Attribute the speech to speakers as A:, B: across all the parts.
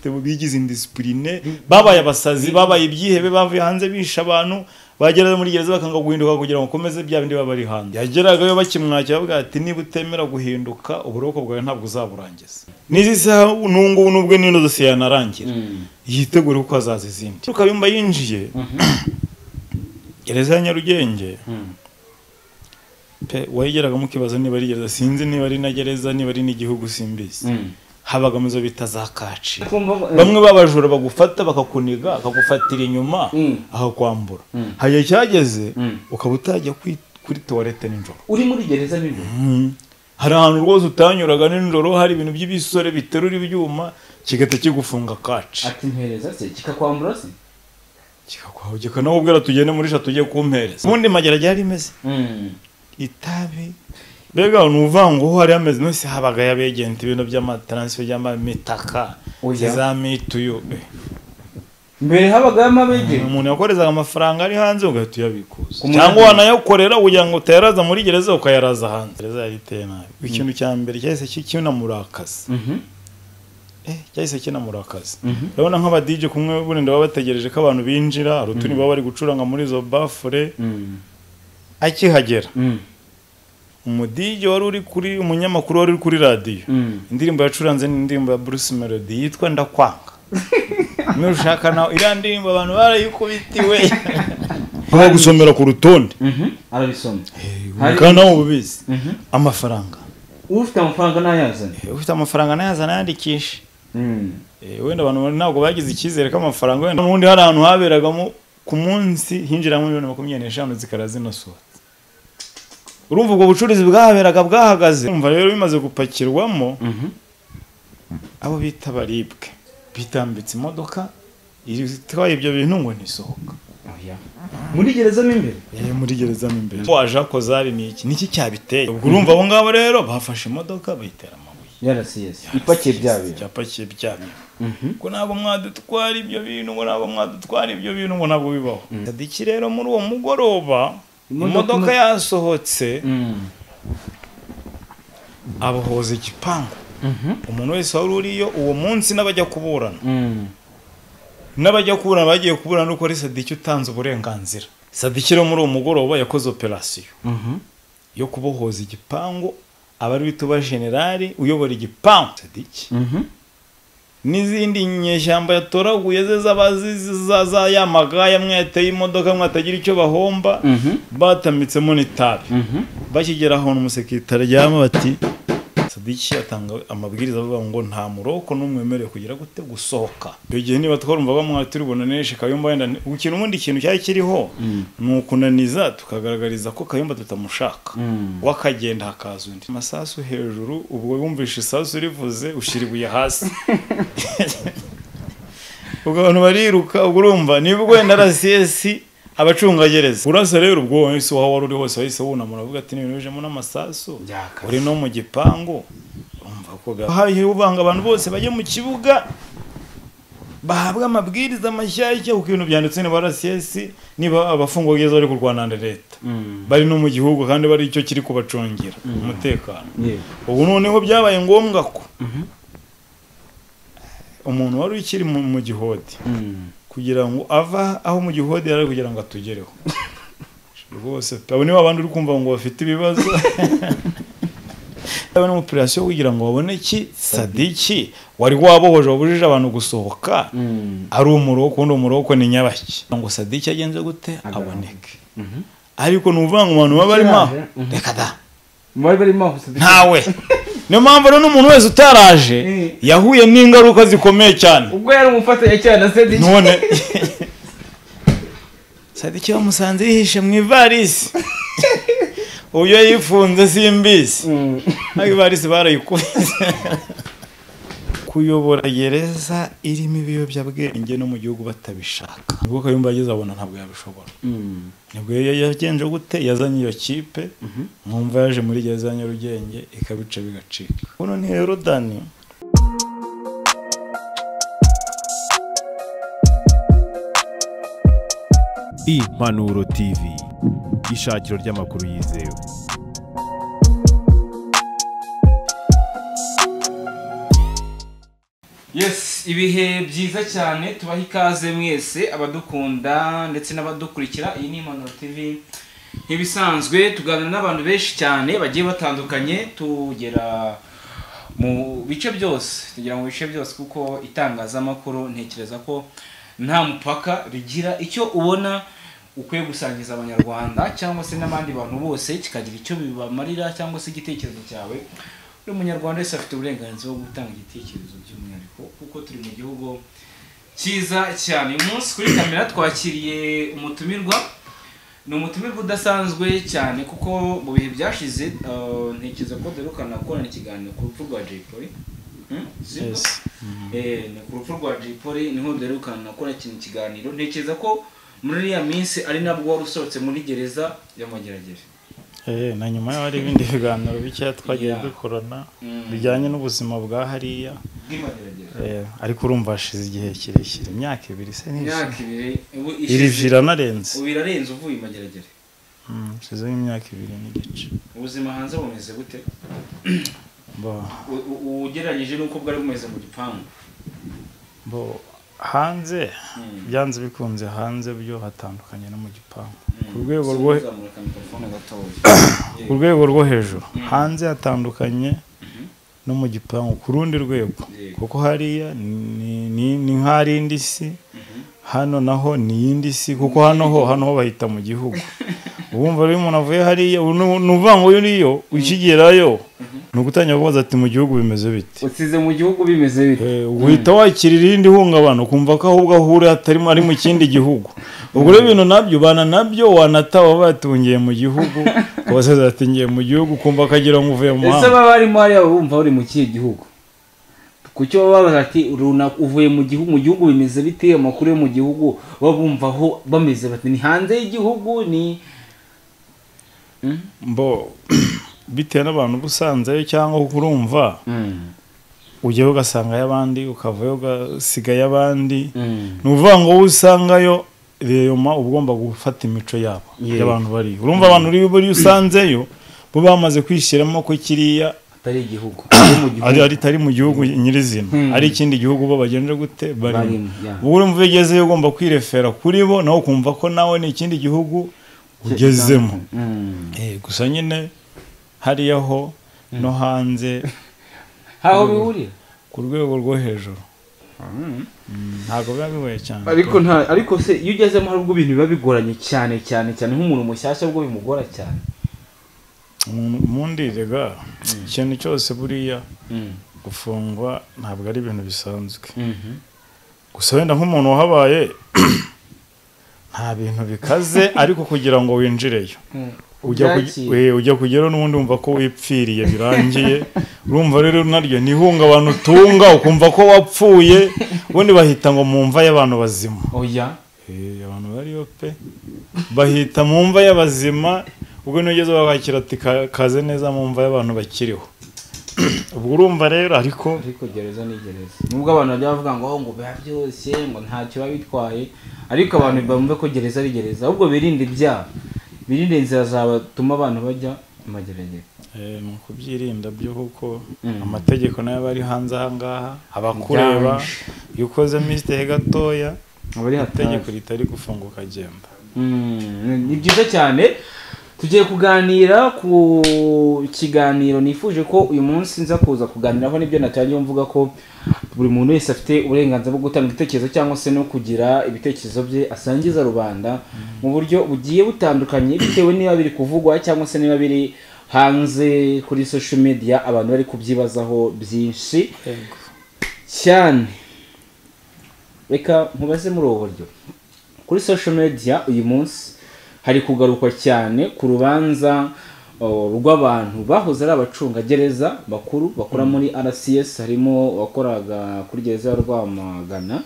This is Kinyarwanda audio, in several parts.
A: Bigize indiscipline, babaye abasazi, babaye ibyihebe, bavuye hanze bisha abantu, bagera muri gereza bakanga guhinduka kugira ngo komeze bya bindi baba bari hanze. Yageragayo bakimwakira bavuga ati niba utemera guhinduka uburoko bwawe ntabwo uzaburangiza. Nizi saha nungu nubwe nino dosiye yanarangira. Yitegure uko azaza izindi. Kayumba yinjiye gereza ya Nyarugenge. Pe wayigeraga mukibazo niba ari gereza, sinzi niba ari na gereza niba ari n'igihugu simbizi. Habaga muzo bita za kaci. Bamwe babajura bagufata bakakuniga akagufatira inyuma akakwambura. Haye cyageze ukaba utajya kuri toilette nijoro.
B: Uri muri gereza nijoro?
A: Hari ahantu rwose utanyuraga nijoro, hari ibintu by'ibisore biterura ibyuma kigata kigufunga kaci.
B: Ati mpereza se kikakwambura se?
A: Kikakwahugeka nawe ubwira tugende muri sha tujye kumpereza. Ubundi Mageragere yari imeze. Itabi mbega nuvango hari ameze nose habaga yabegent ibintu by'amatransfer by'amamitaka za mituyo.
B: Mbere habaga y'amabegent
A: umuntu yakorezaga amafaranga ari hanze ugahita uyabikuza cyangwa wanayakorera kugira ngo utayaraza muri gereza ukayaraza hanze. Gereza yari iteye nabi. Ikintu cya mbere cyahise kinamurakaza. Cyahise kinamurakaza. Urabona nk'aba DJ kumwe burinda baba bategereje ko abantu binjira, arutuni baba bari gucuranga muri izo bafure. Akihagera umudije wari uri kuri umunyamakuru wari uri kuri radio, indirimbo yacuranze ni indirimbo ya Bruce Melody yitwa Ndakwanga. Nushaka nawe iriya ndirimbo abantu barayikubitiwe. Nko gusomera ku rutonde.
B: Arabisoma.
A: Kandi nawe ubizi. Amafaranga.
B: Ufite amafaranga nayazana.
A: Ufite amafaranga nayazana yandikisha. Wenda abantu ntabwo bagize icyizere ko amafaranga wenda n'ubundi hari ahantu haberagamo ku munsi hinjiramo 25 miliyoni zikaraza. Urumva ubwo bucuruzi bwahaberaga bwahagaze. Urumva rero bimaze gupakirwamo abo bita baribwe bitambitse imodoka itwaye ibyo bintu ngo ntisohoka.
B: Muri gereza mo imbere?
A: Muri gereza mo imbere. Waje kozari ni iki? Niki cyabiteye? Ubwo urumva abo ngabo rero bafashe imodoka bayitera amabuye.
B: Yarasiyese. Ipakiye bya bintu.
A: Yapakiye bya bintu. Ko ntabwo mwadutwara ibyo bintu, ngo ntabwo mwadutwara ibyo bintu, ngo ntabwo bibaho. Sadiki rero muri uwo mugoroba imodoka yasohotse abahoza igipangu. Umuntu wese wari uriyo uwo munsi n'abajya kuburana. N'abajya kuburana bagiye kuburana uko ari Sadiki utanze uburenganzira. Sadiki rero muri uwo mugoroba yakoze operation yo kubohoza igipangu, abari bituba generali uyobora igipangu Sadiki. N'izindi nyeshyamba yatoraguye ze z'abazizi za yamagaya mweteye imodoka mwatagira icyo bahomba, batamitsemo n'itabi. Bakigera aho umusekirite aryama bati Sadiki atanga amabwiriza avuga ngo nta muroko n'umwemereye kugira gute gusohoka. Icyo gihe niba twarumvaga mwaturi bunaneshe Kayumba wenda ukintu ubundi ikintu cyari kiriho ni ukunaniza tukagaragariza ko Kayumba tutamushaka. Wakagenda hakaza undi. Amasasu hejuru ubwo wumvishe isasu rivuze ushira ibuye hasi. Ubwo abantu bariruka ubwo urumva nibwo wenda RCS abacungagereza. Urasa rero ubwo wese aho wari uri hose wahise wunamura avuga ati n'ibintu bijemo n'amasasu uri no mu gipangu. Urumva ko haye ubanga abantu bose bajye mu kibuga bahabwa amabwiriza mashyashya uko ibintu byanditse niba RCS niba abafungwa gereza bari kurwana na leta bari no mu gihugu kandi bari icyo kiri kubacungira umutekano. Ubu noneho byabaye ngombwa ko umuntu wari ukiri mu gihodi kugira ngo ava aho mu gihodi yari kugira ngo atugereho rwose. Abo niba abandi uri kumva ngo bafite ibibazo abana mu operation kugira ngo babone ki Sadiki wari wabohoje wabujije abantu gusohoka ari umuroko undi umuroko ni nyabaki ngo Sadiki agenze gute aboneke. Ariko nuvuga ngo abantu baba barimo reka da
B: bari barimo Sadiki
A: ntawe. Niyo mpamvu rero n'umuntu wese utaraje yahuye n'ingaruka zikomeye cyane.
B: Ubwo yari umufatanya cyane na Sadiki.
A: None Sadiki bamusanze yihishe mu ivarisi. Uyo yifunze simbizi. Ariko ivarisi barayikubise. Kuyobora gereza irimo ibiyobyabwenge no mu gihugu batabishaka. Ubwo Kayumba ageze abona ntabwo yabishobora. Nibwo yagenje gute yazanye iyo kipe mwumva yaje muri gereza ya Nyarugenge ikabica bigacika. Buno ni Yorodani.
C: Impanuro TV, ishakiro ry'amakuru yizewe.
B: Yes, ibihe byiza cyane, tubaha ikaze mwese abadukunda ndetse n'abadukurikira. Iyi ni Impanuro TV nk'ibisanzwe, tuganira n'abantu benshi cyane bagiye batandukanye, tugera mu bice byose, tugera mu bice byose kuko itangazamakuru ntekereza ko nta mupaka rigira. Icyo ubona ukwiye gusangiza abanyarwanda cyangwa se n'abandi bantu bose kikagira icyo bibamarira cyangwa se igitekerezo cyawe. Buri munyarwanda wese afite uburenganzira bwo gutanga igitekerezo, by'umwihariko kuko turi mu gihugu cyiza cyane. Uyu munsi kuri kamera twakiriye umutumirwa, ni umutumirwa udasanzwe cyane kuko mu bihe byashize ntekereza ko duherukana gukorana ikiganiro ku rupfu rwa Jay Polly. Sibyo?
A: Yes.
B: Ni ku rupfu rwa Jay Polly niho duherukana gukora ikintu kiganiro. Ntekereza ko muri iriya minsi ari nabwo wari usohotse muri gereza ya Mageragere.
A: Na nyuma yaho hari ibindi biganiro bikeya twagiye dukorana bijyanye n'ubuzima bwa hariya
B: bw'imageragere.
A: Ariko urumva hashize igihe kirekire, imyaka 2 se n'ishize.
B: Imyaka 2 ubu
A: Iri
B: ishize,
A: iranarenze.
B: ubu irarenze uvuye i Mageragere.
A: Hashizeho imyaka 2 n'igice.
B: Ubuzima hanze bumeze gute
A: Bo,
B: ugereranyije n'uko bwari bumeze mu gipangu?
A: bo hanze byanze bikunze, hanze byo hatandukanye no mu gipangu. Ku rwego rwo
B: Uzamura mikrofone gatoya.
A: ku rwego rwo hejuru, hanze hatandukanye no mu gipangu ku rundi rwego, kuko hariya ni nk'ari indi si, hano naho ni iyindi si, kuko hano ho bahita mu gihugu. Ubumva rero umuntu avuye hariya, ni ukuvuga ngo uyu niyo ukigerayo ni ugutangira kubaza ati mu gihugu bimeze bite,
B: Usize mu gihugu bimeze bite?
A: Uhita wakira irindi hungabana, ukumva ko ahubwo aho uri hatarimo ari mu kindi gihugu. Ubwo rero ibintu nabyo ubana nabyo, wanataha batungiye mu gihugu, ukabasaza ati ngiye mu gihugu, ukumva akagira ngo uvuye mu
B: Ese
A: mahanga.
B: baba barimo hariya bumva bari mu kihe gihugu? Kuki baba babaza ati runaka uvuye mu gihugu, mu gihugu bimeze bite, amakuru yo mu gihugu baba bumva aho bameze bati ni hanze y'igihugu ni
A: Mbo bitewe n'abantu uba usanzeyo cyangwa urumva ujyayo ugasangayo abandi, ukavayo ugasigayo abandi. Ni ukuvuga ngo wowe usangayo reyoma uba ugomba gufata imico yabo y'abantu bari. Urumva abantu uri buri usanzeyo bo bamaze kwishyiramo ko kiriya
B: atari igihugu, ari mu gihugu,
A: ari atari mu gihugu nyirizina, ari ikindi gihugu bo bagenje gute barimo.
B: Barimo, yeah.
A: Ubwo urumva iyo ugezeyo ugomba kwirefera kuri bo, nawe ukumva ko nawe ni ikindi gihugu ugezemo. Gusa nyine hariya ho no hanze
B: Haho bihurira
A: ku rwego rwo hejuru. Ntabwo biba bigoye cyane.
B: Ariko nta, ariko se iyo ugezemo hari ubwo ibintu biba bigoranye cyane cyane cyane nk'umuntu mushyashya ubwo bimugora cyane.
A: Ubundi rega ikintu cyose buriya gufungwa ntabwo ari ibintu bisanzwe. Gusa wenda nk'umuntu wahabaye nta bintu bikaze, ariko kugira ngo winjireyo ujya kugeraho n'ubundi wumva ko wipfiriye birangiye. Urumva rero naryo ni ihungabana utunga, ukumva ko wapfuye. Ubundi bahita ngo mu mva y'abantu bazima.
B: Oya.
A: Abantu bariyo pe bahita mu mva y'abazima. Ubwo nugeze bakakira ati kaze neza mu mva y'abantu bakiriho. Ubwo urumva rero ariko
B: gereza ni gereza. Nubwo abantu bajya bavuga ngo ngo biba byose ngo ntacyo biba bitwaye, ariko abantu bumve ko gereza ari gereza, ahubwo birinde ibyaha, birinde inzira zabatuma abantu bajya mu mageragere.
A: Ni ukubyirinda byo, kuko amategeko nayo aba ari hanze aha ngaha, abakureba iyo ukoze mistake gatoya
B: Aba ari hatari.
A: itegeko ritari gufunga ukagenda.
B: Ni byiza cyane. Tugiye kuganira ku kiganiro nifuje ko uyu munsi nza kuza kuganiraho, nibyo natangiye mvuga ko buri muntu wese afite uburenganzira bwo gutanga ibitekerezo cyangwa se no kugira ibitekerezo bye asangiza rubanda mu buryo bugiye butandukanye, bitewe niba biri kuvugwa cyangwa se niba biri hanze kuri social media abantu bari kubyibazaho byinshi cyane. Reka nkubaze muri ubu buryo, kuri social media uyu munsi hari kugarukwa cyane ku rubanza rw'abantu bahoze ari abacungagereza bakuru bakora muri RCS, harimo uwakoraga kuri gereza ya Rwamagana,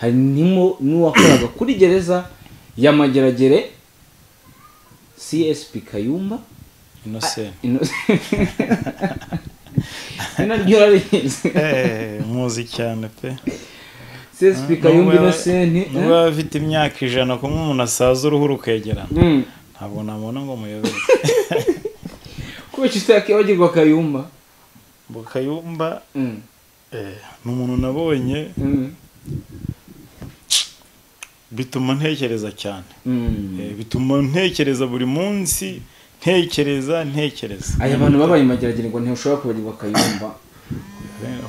B: harimo n'uwakoraga kuri gereza ya Mageragere CSP Kayumba
A: Innocent.
B: Naryo rarizi.
A: Muzi cyane pe.
B: CSP Kayumba Innocent.
A: Nubwo aba afite imyaka 100 kumwe umuntu asaza uruhu rukegerana. Ntabwo namubona ngo muyobere.
B: Kubera utakwibagirwa Kayumba.
A: Ngo Kayumba Ni umuntu nabonye bituma ntekereza cyane. Bituma ntekereza buri munsi, ntekereza.
B: Aya bantu babaye Mageragere ngo ntiushobora kubarirwa Kayumba.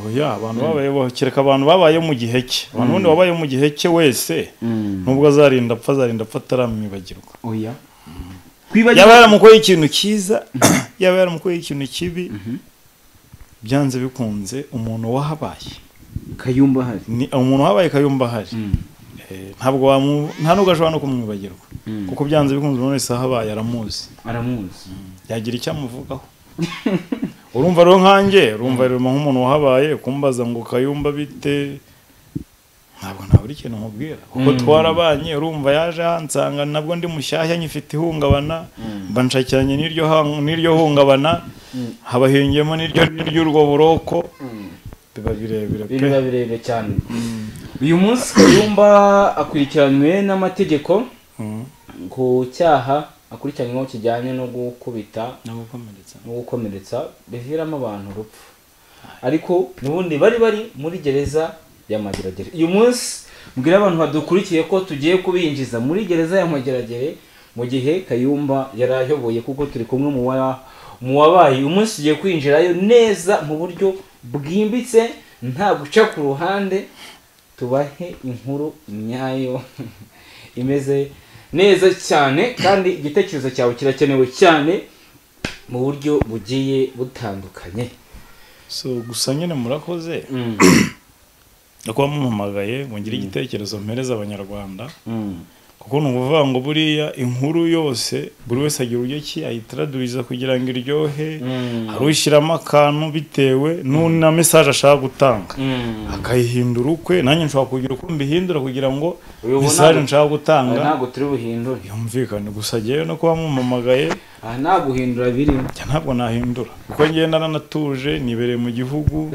A: Oya, abantu babaye kereka abantu babaye mu gihe cye. Abantu bundi babaye mu gihe cye wese nubwo azarinda apfa ataramwibagirwa.
B: Oya.
A: Yaba yaramukoreye ikintu cyiza, yaba yaramukoreye ikintu kibi, byanze bikunze umuntu wahabaye
B: Kayumba hari.
A: Ni umuntu wahabaye Kayumba hari. Ntabwo nta nubwo ashobora no kumwibagirwa. Kuko byanze bikunze umuntu wese ahabaye aramuzi. Yagira icyo amuvugaho. Urumva rero nkanjye, urumva rero nk'umuntu wahabaye kumbaza ngo Kayumba bite, ntabwo nabura ikintu nkubwira. Kuko twarabanye, urumva yaje hansanga nabwo ndi mushyashya nyifite ihungabana, mba nshakiranye n'iryo hungabana, habahingiyemo n'iryo ry'urwo buroko. Biba birebire pe.
B: Biba birebire cyane. Uyu munsi Kayumba akurikiranywe n'amategeko ku cyaha akurikiranyweho kijyanye no gukubita no gukomeretsa biviramo abantu urupfu. Ariko n'ubundi bari muri gereza ya Mageragere. Uyu munsi mbwira abantu badukurikiye ko tugiye kubinjiza muri gereza ya Mageragere mu gihe Kayumba yarayoboye, kuko turi kumwe mu wabaye. Uyu munsi tugiye kwinjirayo neza mu buryo bwimbitse, nta guca ku ruhande, tubahe inkuru nyayo imeze neza cyane, kandi igitekerezo cyawe kirakenewe cyane mu buryo bugiye butandukanye.
A: So gusa nyine murakoze kuba mumpamagaye ngo ngire igitekerezo mpereza abanyarwanda. Kuko ni ukuvuga ngo buriya inkuru yose buri wese agira uburyo ki ayitraduriza kugira ngo iryohe, hari ushyiramo akantu bitewe na message ashaka gutanga akayihindura ukwe. Nanjye nshobora kugira uko mbihindura kugira ngo message nshaka gutanga
B: ntabwo turi buhindure
A: yumvikane. Gusa jyewe no kuba mumpamagaye
B: nta guhindura birimo,
A: ntabwo nahindura kuko njye naranatuje, nibereye mu gihugu,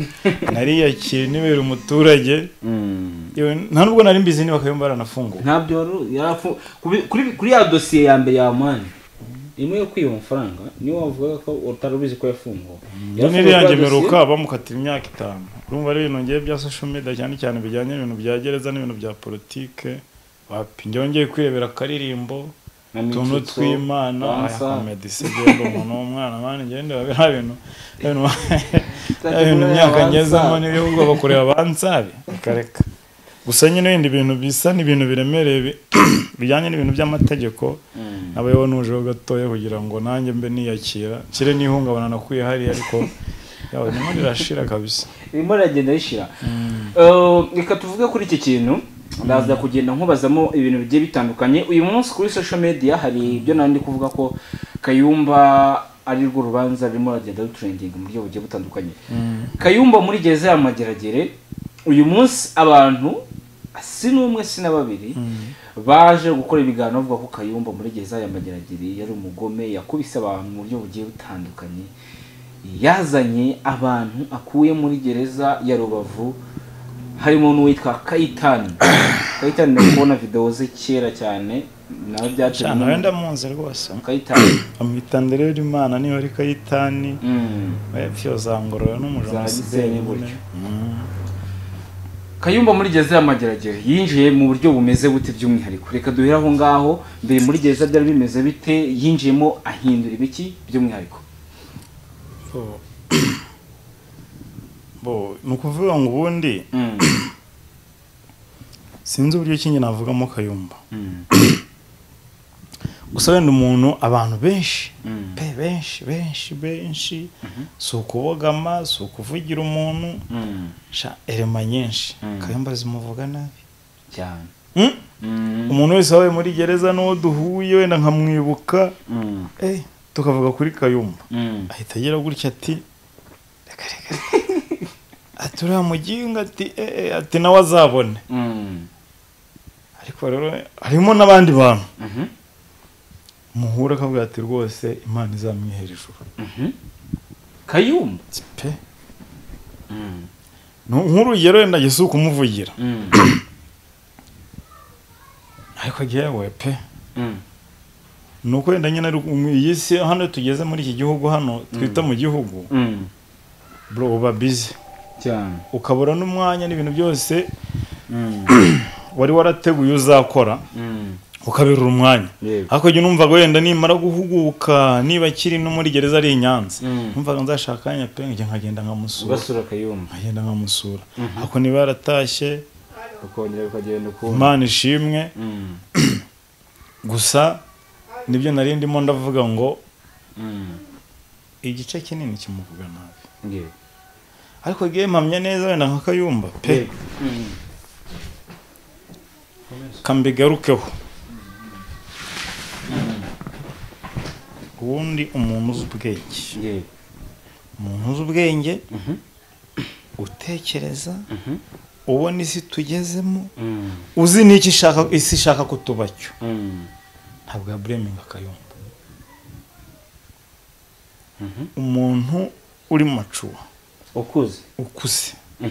A: nariyakiriye, nibere umuturage. Nta nubwo nari mbizi niba Kayumba yaranafunguwe.
B: Ntabyo kuri ya dosiye ya mbere ya mani imwe yo kwiba amafaranga niyo wavuga ko utari ubizi ko yafunguwe.
A: None yanjye meruka bamukatira imyaka 5. Urumva rero ibintu ngiye bya social media cyane cyane bijyanye n'ibintu bya gereza n'ibintu bya politike, wapi njye kwirebera akaririmbo utuntu tw'Imana comedy se gendo umuntu w'umwana mani ngende babira ibintu imyaka ngezemo n'ibihugu bakureba bansabe kareka. Gusa nyine ibindi bintu bisa n'ibintu biremereye bijyanye n'ibintu by'amategeko nabayeho nujeho gatoya kugira ngo nanjye mbe niyakira nshyire n'ihungabana nakuye hariya, ariko yawe nimo rirashira kabisa,
B: irimo riragenda rishira. Reka tuvuge kuri iki kintu, ndaza kugenda nkubazamo ibintu bigiye bitandukanye. Uyu munsi kuri social media hari ibyo nandi kuvuga ko Kayumba ari rwo rubanza rurimo ruragenda rutrending mu buryo bugiye butandukanye. Kayumba muri gereza ya Mageragere uyu munsi abantu si n'umwe si na babiri baje gukora ibiganiro bavuga ko Kayumba muri gereza ya Mageragere yari umugome, yakubise abantu mu buryo bugiye butandukanye, yazanye abantu akuye muri gereza ya Rubavu harimo n'uwitwa Kayitani. Kayitani ndakubona video ze kera cyane nawe byatumye
A: cyane wenda munze rwose.
B: Kayitani
A: amwita Nderera Imana niba ari Kayitani epfyo zangorora n'umujonosideri
B: gutyo. Kayumba muri gereza ya Mageragere yinjiye mu buryo bumeze bute by'umwihariko? Reka duhere aho ngaho. Mbere muri gereza byari bimeze bite? Yinjiyemo ahindura ibiki by'umwihariko?
A: Bo ni ukuvuga ngo ubundi sinzi uburyo kingi navugamo Kayumba. Gusa wenda umuntu abantu benshi pe benshi benshi benshi, si ukubogama, si ukuvugira umuntu, sha erema nyinshi Kayumba zimuvuga nabi
B: cyane.
A: Umuntu wese wabaye muri gereza n'uwo duhuye wenda nkamwibuka tukavuga kuri Kayumba ahita agira gutya ati reka reka ati uriya muginga ati ati nawe azabone. Ariko rero harimo n'abandi bantu muhura akavuga ati rwose Imana izamwihera ijuru.
B: Kayumba
A: pe nk'urugero wenda ngiye si ukumuvugira ariko yewe pe nuko wenda nyine iyi si hano tugeze muri iki gihugu hano twita mu gihugu bro uba busy.
B: Cyane.
A: Ukabura n'umwanya n'ibintu byose wari warateguye uzakora, ukabirura umwanya. Ariko jye numvaga wenda nimara guhuguka, niba akiri no muri gereza ari i Nyanza, numvaga nzashaka akanya pe njye nkagenda nkamusura.
B: Ugasura Kayumba.
A: Nkagenda nkamusura. Ariko niba yaratashye,
B: ukongera ukagenda ukundi.
A: Imana ishimwe. Gusa nibyo nari ndimo ndavuga ngo igice kinini kimuvuga nabi. Ariko giye mpamya neza wenda nka Kayumba pe. Kambigarukeho. Ubundi umuntu uzi ubwenge. Umuntu uzi ubwenge utekereza, ubona isi tugezemo, uzi n'iki ishaka, isi ishaka kutubacyo. Ntabwo ya blaminga Kayumba. Umuntu uri macuwa ukuze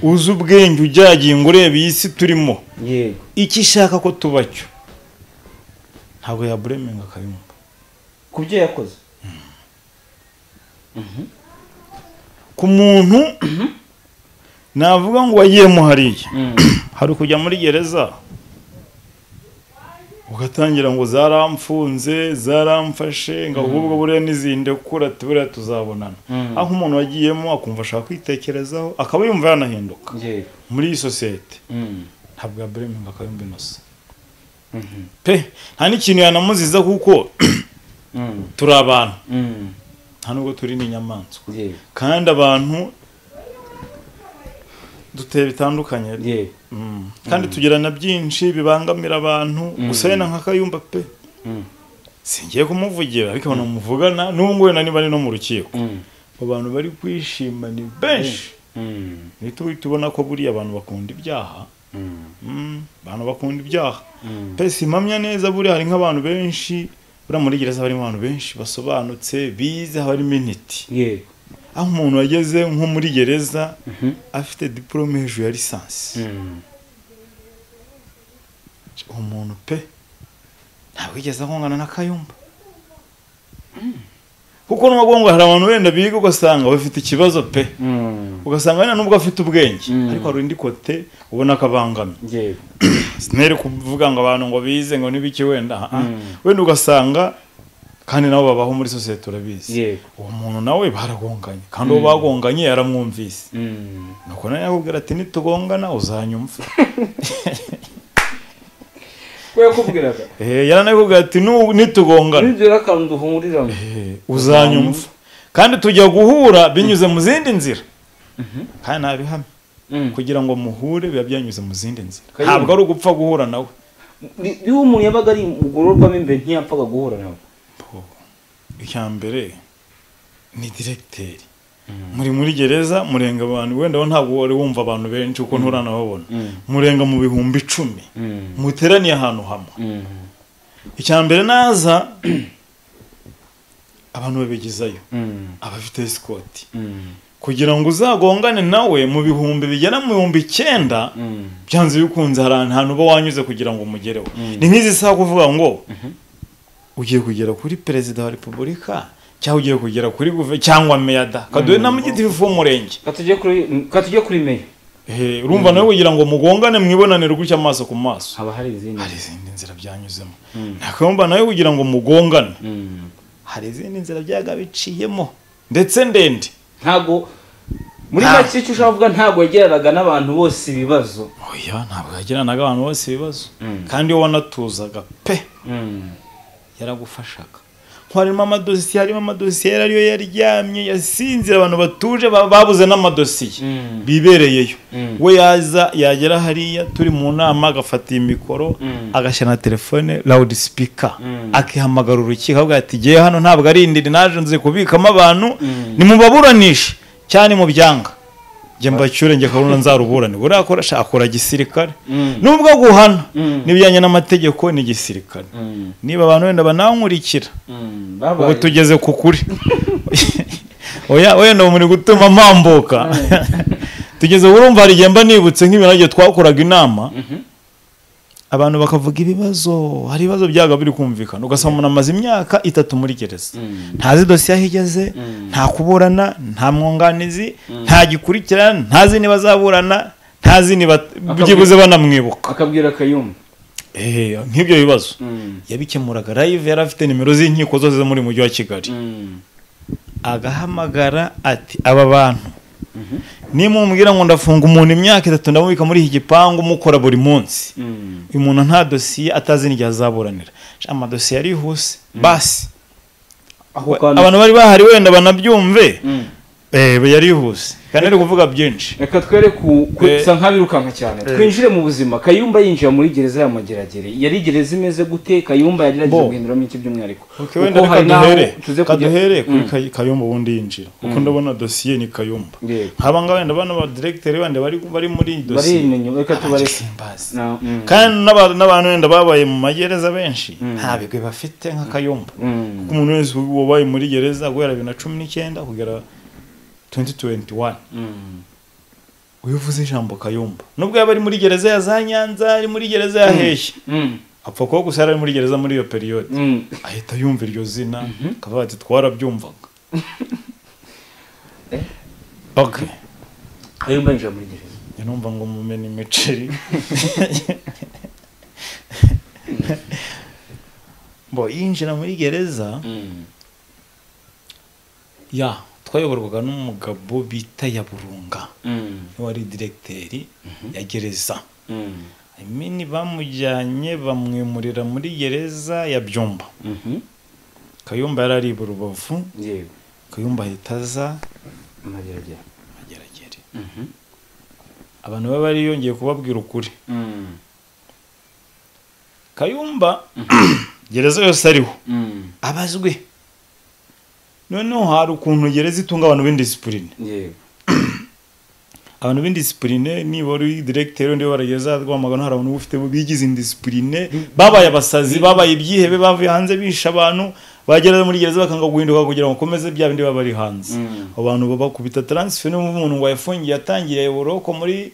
A: uzi ubwenge, ujyagiye ngo urebe iyi si turimo, icyo ishaka ko tubacyo, ntabwo ya blaminga Kayumba
B: ku byo yakoze.
A: Ku muntu navuga ngo wagiye hariya, hari kujya muri gereza ugatangira ngo zaramfunze, zaramfashe, ngo ahubwo buriya n'izindi kura buriya tuzabonana. Aho umuntu wagiyemo akumva ashaka kwitekerezaho, akaba yumva yanahinduka muri iyi sosiyete, ntabwo ya blaminga Kayumba Innocent pe. Nta n'ikintu yanamuziza kuko turi abantu, nta nubwo turi n'inyamaswa, kandi abantu duteye bitandukanye, kandi tugirana byinshi bibangamira abantu. Gusa yena nka Kayumba pe, singiye kumuvugira, ariko abantu muvugana n'ubwo wenda niba ari no mu rukiko, abantu bari kwishima ni benshi. Nitubona ko buriya abantu bakunda ibyaha. Abantu bakunda ibyaha pe, simpamya neza buriya hari nk'abantu benshi buriya muri gereza harimo abantu benshi basobanutse bize, harimo intiti. Aho umuntu wageze nko muri gereza afite diplome hejuru ya lisansi, umuntu pe ntabwo yigeze agongana na Kayumba. Kuko n'uwagonga hari abantu wenda biga ugasanga bafite ikibazo pe, ugasanga wenda nubwo afite ubwenge ariko hari indi kote ubona kabangamye. Sinere kuvuga ngo abantu ngo bize ngo nibiki wenda, wenda ugasanga kandi nabo babaho muri societe urabizi. Uwo muntu nawe baragonganye, kandi uwo bagonganye yaramwumvise. Nuko nawe yakubwira ati nitugongana uzanyumva.
B: Ko yakubwiraga?
A: Yaranakubwira ati nitugongana
B: nigera kandi duhurira
A: uzanyumva. Kandi tujya guhura binyuze mu zindi nzira. Kandi nabihamye kugira ngo muhure biba byanyuze mu zindi nzira. Ntabwo ari ugupfa guhura nawe.
B: Iyo umuntu yabaga ari mugororwamo imbere ntiyapfaga guhura nawe.
A: Icya mbere ni directeur. Muri gereza murenga abantu wenda ntabwo wari wumva abantu benshi uko nturanababona. Murenga mu 10,000 muteraniye ahantu hamwe. Icya mbere naza abantu babigezayo, abafite escort, kugira ngo uzagongane nawe mu bihumbi bigera mu 9,000, byanze bikunze hari ahantu uba wanyuze kugira ngo umugereho. Ni nk'izi saha kuvuga ngo ugiye kugera kuri perezida wa repubulika cyangwa ugiye kugera kuri guve cyangwa meyada kaduhe na mugitifu w'umurenge,
B: katujye kuri meya.
A: Urumva nawe kugira ngo mugongane mwibonanire gutya amaso ku maso,
B: haba hari
A: izindi nzira byanyuzemo. Nakayumba nawe kugira ngo mugongane hari izindi nzira byaga biciyemo ndetse ndende.
B: Ntago muri make icyo ushaka kuvuga ntago yegeranaga n'abantu bose ibibazo.
A: Oya, ntabwo yegeranaga abantu bose ibibazo. Kandi iyo wanatuzaga pe yaragufashaga. Harimo amadosiye, harimo amadosiye ariyo yaryamye yasinzira, abantu batuje babuze n'amadosiye bibereyeyo. We yaza yagera hariya turi mu nama agafata imikoro, agashyira na telefone loud speaker, akihamagara urukiko avuga ati giye hano ntabwo ari indiri naje nze kubikamo abantu, nimubaburanishe cyane mu byanga njye mbacyure njye karuna nzaruburane. Buriya akora akora gisirikare, nubwo guhana n'ibijyanye n'amategeko ni gisirikare. Niba abantu wenda banankurikira ubu tugeze ku kuri, oya wenda muri gutuma mpambuka tugeze urumva hari igihe mba nibutse nk'ibintu nagiye twakoraga inama Abantu bakavuga ibibazo, hari ibibazo byaga biri kumvikana, ugasanga umuntu amaze imyaka 3 muri gereza, ntazi dosiye aho igeze, nta kuburana, nta mwunganizi, nta gikurikirana, ntazi niba azaburana, ntazi niba byibuze banamwibuka,
B: akabwira Kayumba
A: nk'ibyo bibazo yabikemuraga live. Yari afite nimero z'inkiko zose zo muri mujyi wa Kigali, agahamagara ati aba bantu nimumbwira ngo ndafunga umuntu imyaka 3 ndamubika muri iki gipangu mukora buri munsi, uyu muntu nta dosiye, atazi n'igihe azaburanira, amadosiye arihuse basi abantu bari bahari wenda banabyumve, yarihuse kandi ari kuvuga byinshi.
B: Reka twere kusa nkabirukanka cyane, twinjire mu buzima. Kayumba yinjira muri gereza ya Mageragere, yari gereza imeze gute? Kayumba yagerageje guhinduramo iki by'umwihariko?
A: Wenda reka duhere kuri Kayumba ubundi yinjira, kuko ndabona dosiye ni Kayumba. Nk'aba ngaba wenda bana ba directeur bandi bari muri dosiye,
B: reka tubareke.
A: Kandi n'abantu wenda babaye mu magereza benshi nta bigwi bafite nka Kayumba, kuko umuntu wese wabaye muri gereza guhera 2019 kugera 2021, uyu uvuze ijambo Kayumba, nubwo yaba ari muri gereza ya za Nyanza, ari muri gereza ya Hehe, apfa kuba gusa ari muri gereza muri iyo periode, ahita yumva iryo zina akavuga ati twarabyumvaga. Okay,
B: Kayumba yinjira muri gereza,
A: numva ngo mumena imiceri. Bo yinjira muri gereza ya twayoborwaga n'umugabo bita Yaburunga, wari directeur ya gereza. Imini bamujyanye bamwimurira muri gereza ya Byumba. Kayumba yari ari Rubavu.
B: Yego.
A: Kayumba ahita aza
B: Mageragere.
A: Mageragere. Abantu baba bari yongeye kubabwira ukuri. Kayumba gereza yose ariho abazwe. Noneho hari ukuntu gereza itunga abantu b'indiscipline.
B: Yego.
A: Abantu b'indiscipline niba uri directeur ndi barageza rwamagana, hari abantu ufite bigize indiscipline, babaye abasazi, babaye ibyihebe, bavuye hanze bisha abantu, bagera muri gereza bakanga guhinduka kugira ngo komeze bya bindi baba bari hanze. Abantu babakubita transfer, n'umuntu ngo yafungiye atangiriye buroko muri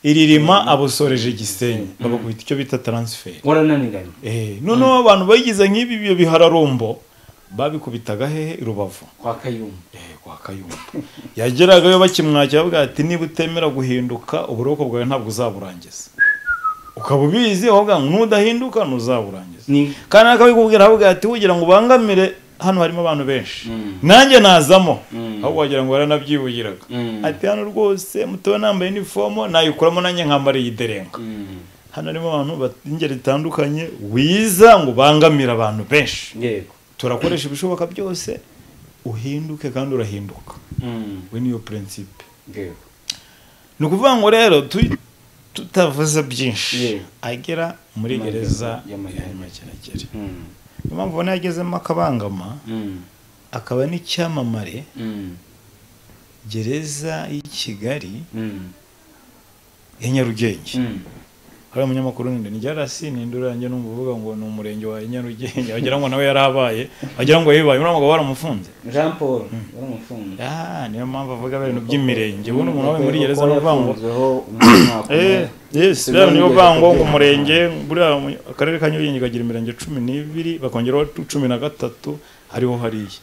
A: Iririma abosoreje Gisenyi, babakubita icyo bita transfer.
B: Warananiranye.
A: Noneho abantu bayigize nk'ibi byo bihararombo babikubitaga hehe? Rubavu
B: kwa Kayumba.
A: Kwa Kayumba yageragayo bakimwakira bavuga ati niba utemera guhinduka uburoko bwawe ntabwo uzaburangiza, ukaba ubizi ahubwo nudahinduka ntuzaburangiza. Kandi akabikubwira avuga ati ugira ngo ubangamire hano harimo abantu benshi, nanjye nazamo, aho wagira ngo yaranabyibugiraga ati hano rwose mutobe nambaye uniform nayikuramo nanjye nkambara iyi derenga. Hano harimo abantu b'ingeri zitandukanye, wiza ngo ubangamire abantu benshi.
B: Yego.
A: Turakoresha ibishoboka byose uhinduke kandi urahinduka. We niyo principe.
B: Yego.
A: Ni ukuvuga ngo rero tutavuze byinshi, agera muri gereza ya Mageragere. Niyo mpamvu ubona yagezemo akabangama, akaba n'icyamamare. Gereza y'i Kigali ya Nyarugenge. Hari umunyamakuru ninde ni Jarasi nindura njye numva uvuga ngo ni umurenge wa Nyarugenge, wagira ngo nawe yarabaye, wagira ngo yibaye, uriya mugabo baramufunze.
B: Jean Paul baramufunze.
A: Niyo mpamvu avuga ibintu by'imirenge. Ubundi umuntu wabaye muri gereza n'uvuga ngo yes, bya niyo bavuga ngo umurenge, buriya akarere ka Nyarugenge kagira imirenge 12, bakongeraho 13 hariho hariya.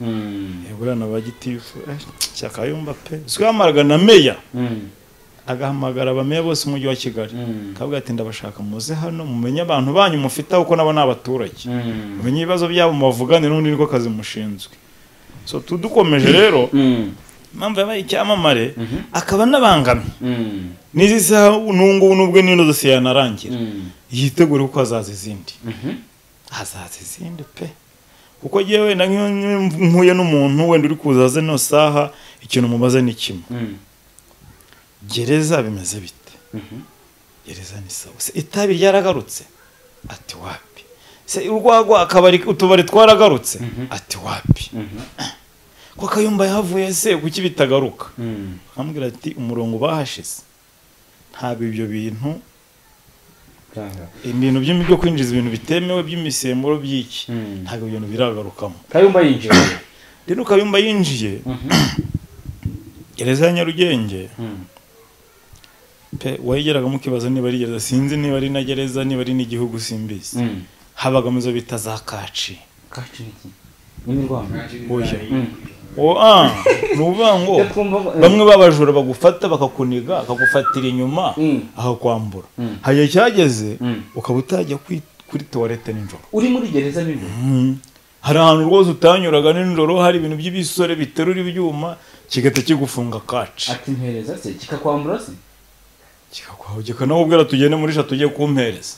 A: Buriya na ba gitifu Cyakayumba pe. Sikahamaraga na meya. Agahamagara abameya bose umujyi wa Kigali, akavuga ati ndabashaka muze hano mumenye abantu banyu mufite uko nabo n'abaturage, mumenye ibibazo byabo mubavugane, n'undi niko kazi mushinzwe. So tudukomeje rero, impamvu yabaye icyamamare akaba n'abangamye n'izi saha n'ungu nubwo n'ino dosiye yanarangira, yitegure kuko hazaza izindi, hazaza izindi pe. Kuko yewe na nkuye n'umuntu wenda uri kuzaza no saha, ikintu mubaze ni kimwe: gereza bimeze bite? Gereza ni sawa. Se itabi ryaragarutse? Ati wapi. Se urwagwa akabari utubari twaragarutse? Ati wapi. Ko Kayumba yahavuye se kuki bitagaruka? Akambwira ati umurongo bahashize ntabwo ibyo bintu, ibintu byo kwinjiza ibintu bitemewe by'imisemburo by'iki, ntabwo ibintu biragarukamo.
B: Kayumba yinjiye
A: rero, Kayumba yinjiye gereza ya Nyarugenge. Pe wayigeragamo ukibaza niba ari gereza, sinzi niba ari na gereza, niba ari n'igihugu simbizi. Habagamo izo bita za kaci.
B: Kaci ni iki? N'imirwano.
A: Oya. Ni ukuvuga ngo bamwe babajura bagufata bakakuniga, akagufatira inyuma, akakwambura. Hari igihe cyageze ukaba utajya kuri toilette nijoro.
B: Uri muri gereza nijoro?
A: Hari ahantu rwose utanyuraga nijoro, hari ibintu by'ibisore biterura ibyuma kigahita kigufunga kaci.
B: Ati mpereza se, kikakwambura se?
A: Kikakwambura, nawe tugende muri sha tujye kumpereza.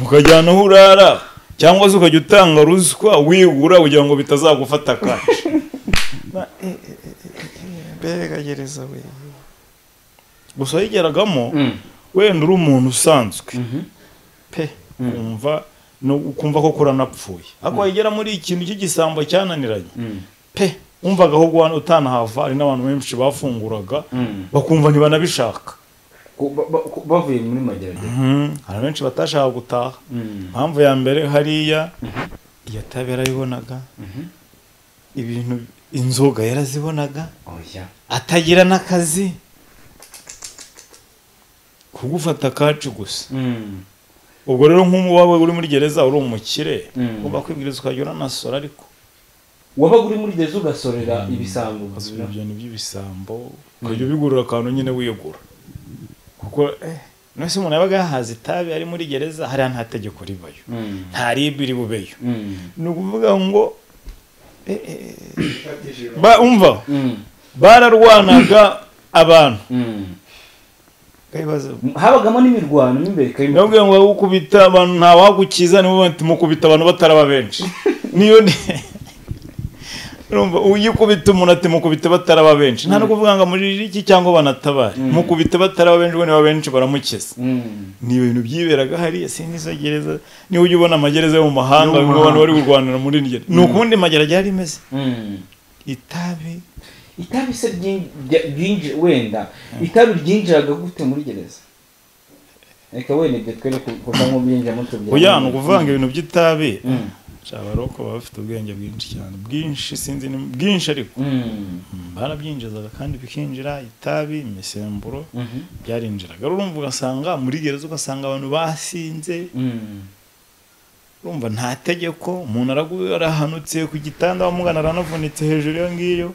A: Ukajyana aho urara cyangwa se ukajya utanga ruswa wigura kugira ngo bitazagufata kaci. Mbega gereza we. Gusa wayigeragamo wenda uri umuntu usanzwe pe, ukumva ukumva ko kuranapfuye. Ariko wayigera muri ikintu cy'igisambo cyananiranye pe, umvaga aho utanahava. Hari n'abantu benshi bafunguraga bakumva ntibanabishaka.
B: Bavuye muri Mageragere.
A: Hari benshi batashaka gutaha. Impamvu ya mbere hariya iyo tabi yarayibonaga, ibintu inzoga yarazibonaga, atagira n'akazi, kugufata kaci gusa. Ubwo rero nk'umuwawe uri muri gereza uri umukire, ugomba kwibwiriza ukajya uranasora. Ariko
B: wabaga uri muri gereza ugasorera ibisambo,
A: ibintu by'ibisambo ukajya ubigurira akantu nyine wiyugura. Kuko nese umuntu yabaga yahaze itabi ari muri gereza, hariya nta tegeko ribayo, nta ribi iri bubeyo. Ni ukuvuga ngo umva bararwanaga abantu.
B: Habagamo n'imirwano n'imbere.
A: Nabwiye ngo ukubita abantu nta wagukiza, nibo mukubita abantu bataraba benshi. Niyo urumva uyikubita umuntu ati mukubita bataraba benshi, nta no kuvuga ngo muri iki cyangwa banatabare, mukubita bataraba benshi, niba benshi baramukiza. Ni ibintu byiberaga hariya. Sinzi izo gereza niba ujya ubona amagereza yo mu mahanga abantu bari kurwanira muri gereza, ni ukundi Mageragere yari imeze. Itabi
B: itabi se ryinjira wenda, itabi ryinjiraga gute muri gereza? Reka wenda ibyo twere kuva mu byinjira mutubwira.
A: Oya, ni ukuvanga ibintu by'itabi. Abaroko baba bafite ubwenge bwinshi cyane, bwinshi sinzi ni bwinshi ariko barabyinjizaga kandi bikinjira. Itabi, imisemburo byarinjiraga. Urumva ugasanga muri gereza ugasanga abantu basinze, urumva nta tegeko, umuntu arahanutse ku gitanda wamugana aranavunitse hejuru iyo ngiyo.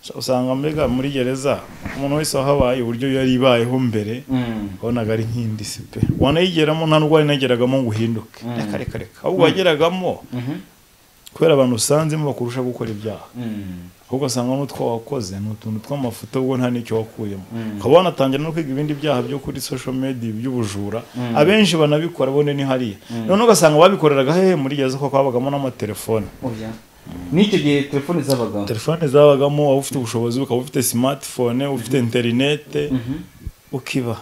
A: Usanga mbega muri gereza umuntu wese wahabaye uburyo yari ibayeho mbere, wabonaga ari nk'indisi pe. Wanayigeramo nta nubwo wanageragamo ngo uhinduke, reka reka reka, ahubwo wageragamo kubera abantu usanzemo bakurusha gukora ibyaha, ahubwo ugasanga n'utwo wakoze ni utuntu tw'amafuta, ubwo nta n'icyo wakuyemo. Ukaba wanatangira no kwiga ibindi byaha byo kuri social media by'ubujura, abenshi banabikora bone ni hariya. None ugasanga babikoreraga hehe muri gereza, kuko habagamo n'amatelefone.
B: N'icyo gihe telefone zabagamo,
A: telefone zabagamo, waba ufite ubushobozi ukaba ufite smartphone, ufite interinete, ukiba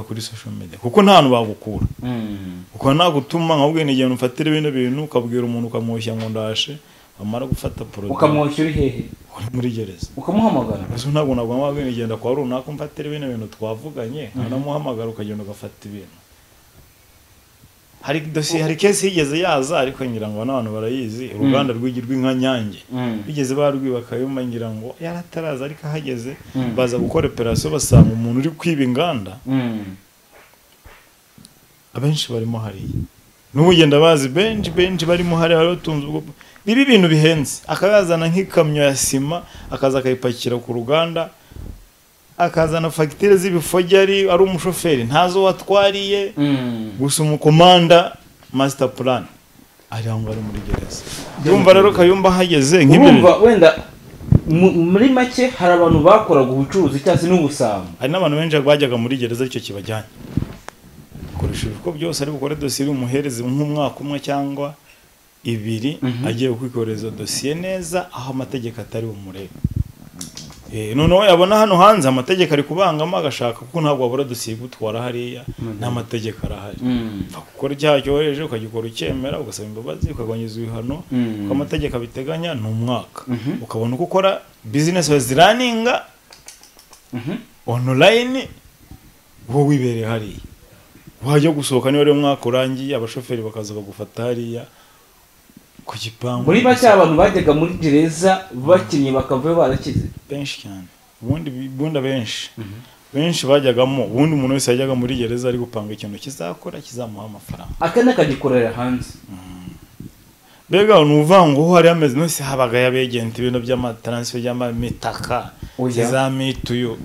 A: kuri social media, kuko nta hantu bagukura. Uko nagutuma nkabwiye ni igihe ufatira ibintu bintu ukabwira umuntu ukamwoshya ngo ndashe, amara gufata produit
B: ukamwoshya uri hehe?
A: Uri muri gereza
B: ukamuhamagara.
A: Gusa ntabwo nagomba kugenda kwa runaka umfatira ibintu bintu twavuganye, nkanamuhamagara ukagenda ugafata ibintu. Hari dosiye, hari kesi yigeze yaza ariko ngira ngo n'abantu barayizi, uruganda rw'inka Nyange bigeze barwiba Kayumba, ngira ngo yarataraza ariko ahageze baza gukora operation basanga umuntu uri kwiba inganda. Abenshi barimo hariya, n'ubugenda bazi benshi benshi barimo hariya batunze ubwo bibi bintu bihenze, akabazana nk'ikamyo ya sima akaza akayipakira ku ruganda, akazana fagitire z'ibifogari, ari umushoferi ntazo watwariye, gusa umukomanda master plan ari aho ari muri gereza. Ndumva rero Kayumba hageze
B: nk'ibyo. Wenda muri make hari abantu bakoraga ubucuruzi cyangwa se n'ubusambo,
A: hari n'abantu benshi bajyaga muri gereza icyo kibajyanye koresha uko byose ari bukore dosiye umuhereze nk'umwaka umwe cyangwa ibiri, agiye kwikoreza dosiye neza aho amategeko atari bumurebe. Noneho yabona hano hanze amategeko ari kubangama agashaka, kuko ntabwo wabura dosiye gutwara hariya n'amategeko arahari. Gukora icyaha cyohereje ukagikora ukemera, ugasaba imbabazi, ukagabanyiriza ibihano uko amategeko abiteganya, ni umwaka. Ukabona uko ukora business waziraninga online wowe wibereye hariya, wajya gusohoka niba ari umwaka urangiye abashoferi bakaza bagufata hariya ku gipangu.
B: Muri bake abantu bajyaga muri gereza bakinnye bakavayo barakize
A: benshi cyane. Ubundi benshi bajyagamo, ubundi umuntu wese yajyaga muri gereza ari gupanga ikintu kizakora kizamuha amafaranga,
B: akana kagikorera hanze.
A: Mbega ni uvuga ngo hari ameze nose habaga yabegenta ibintu by'amatransfer by'amamitaka kizamituyo.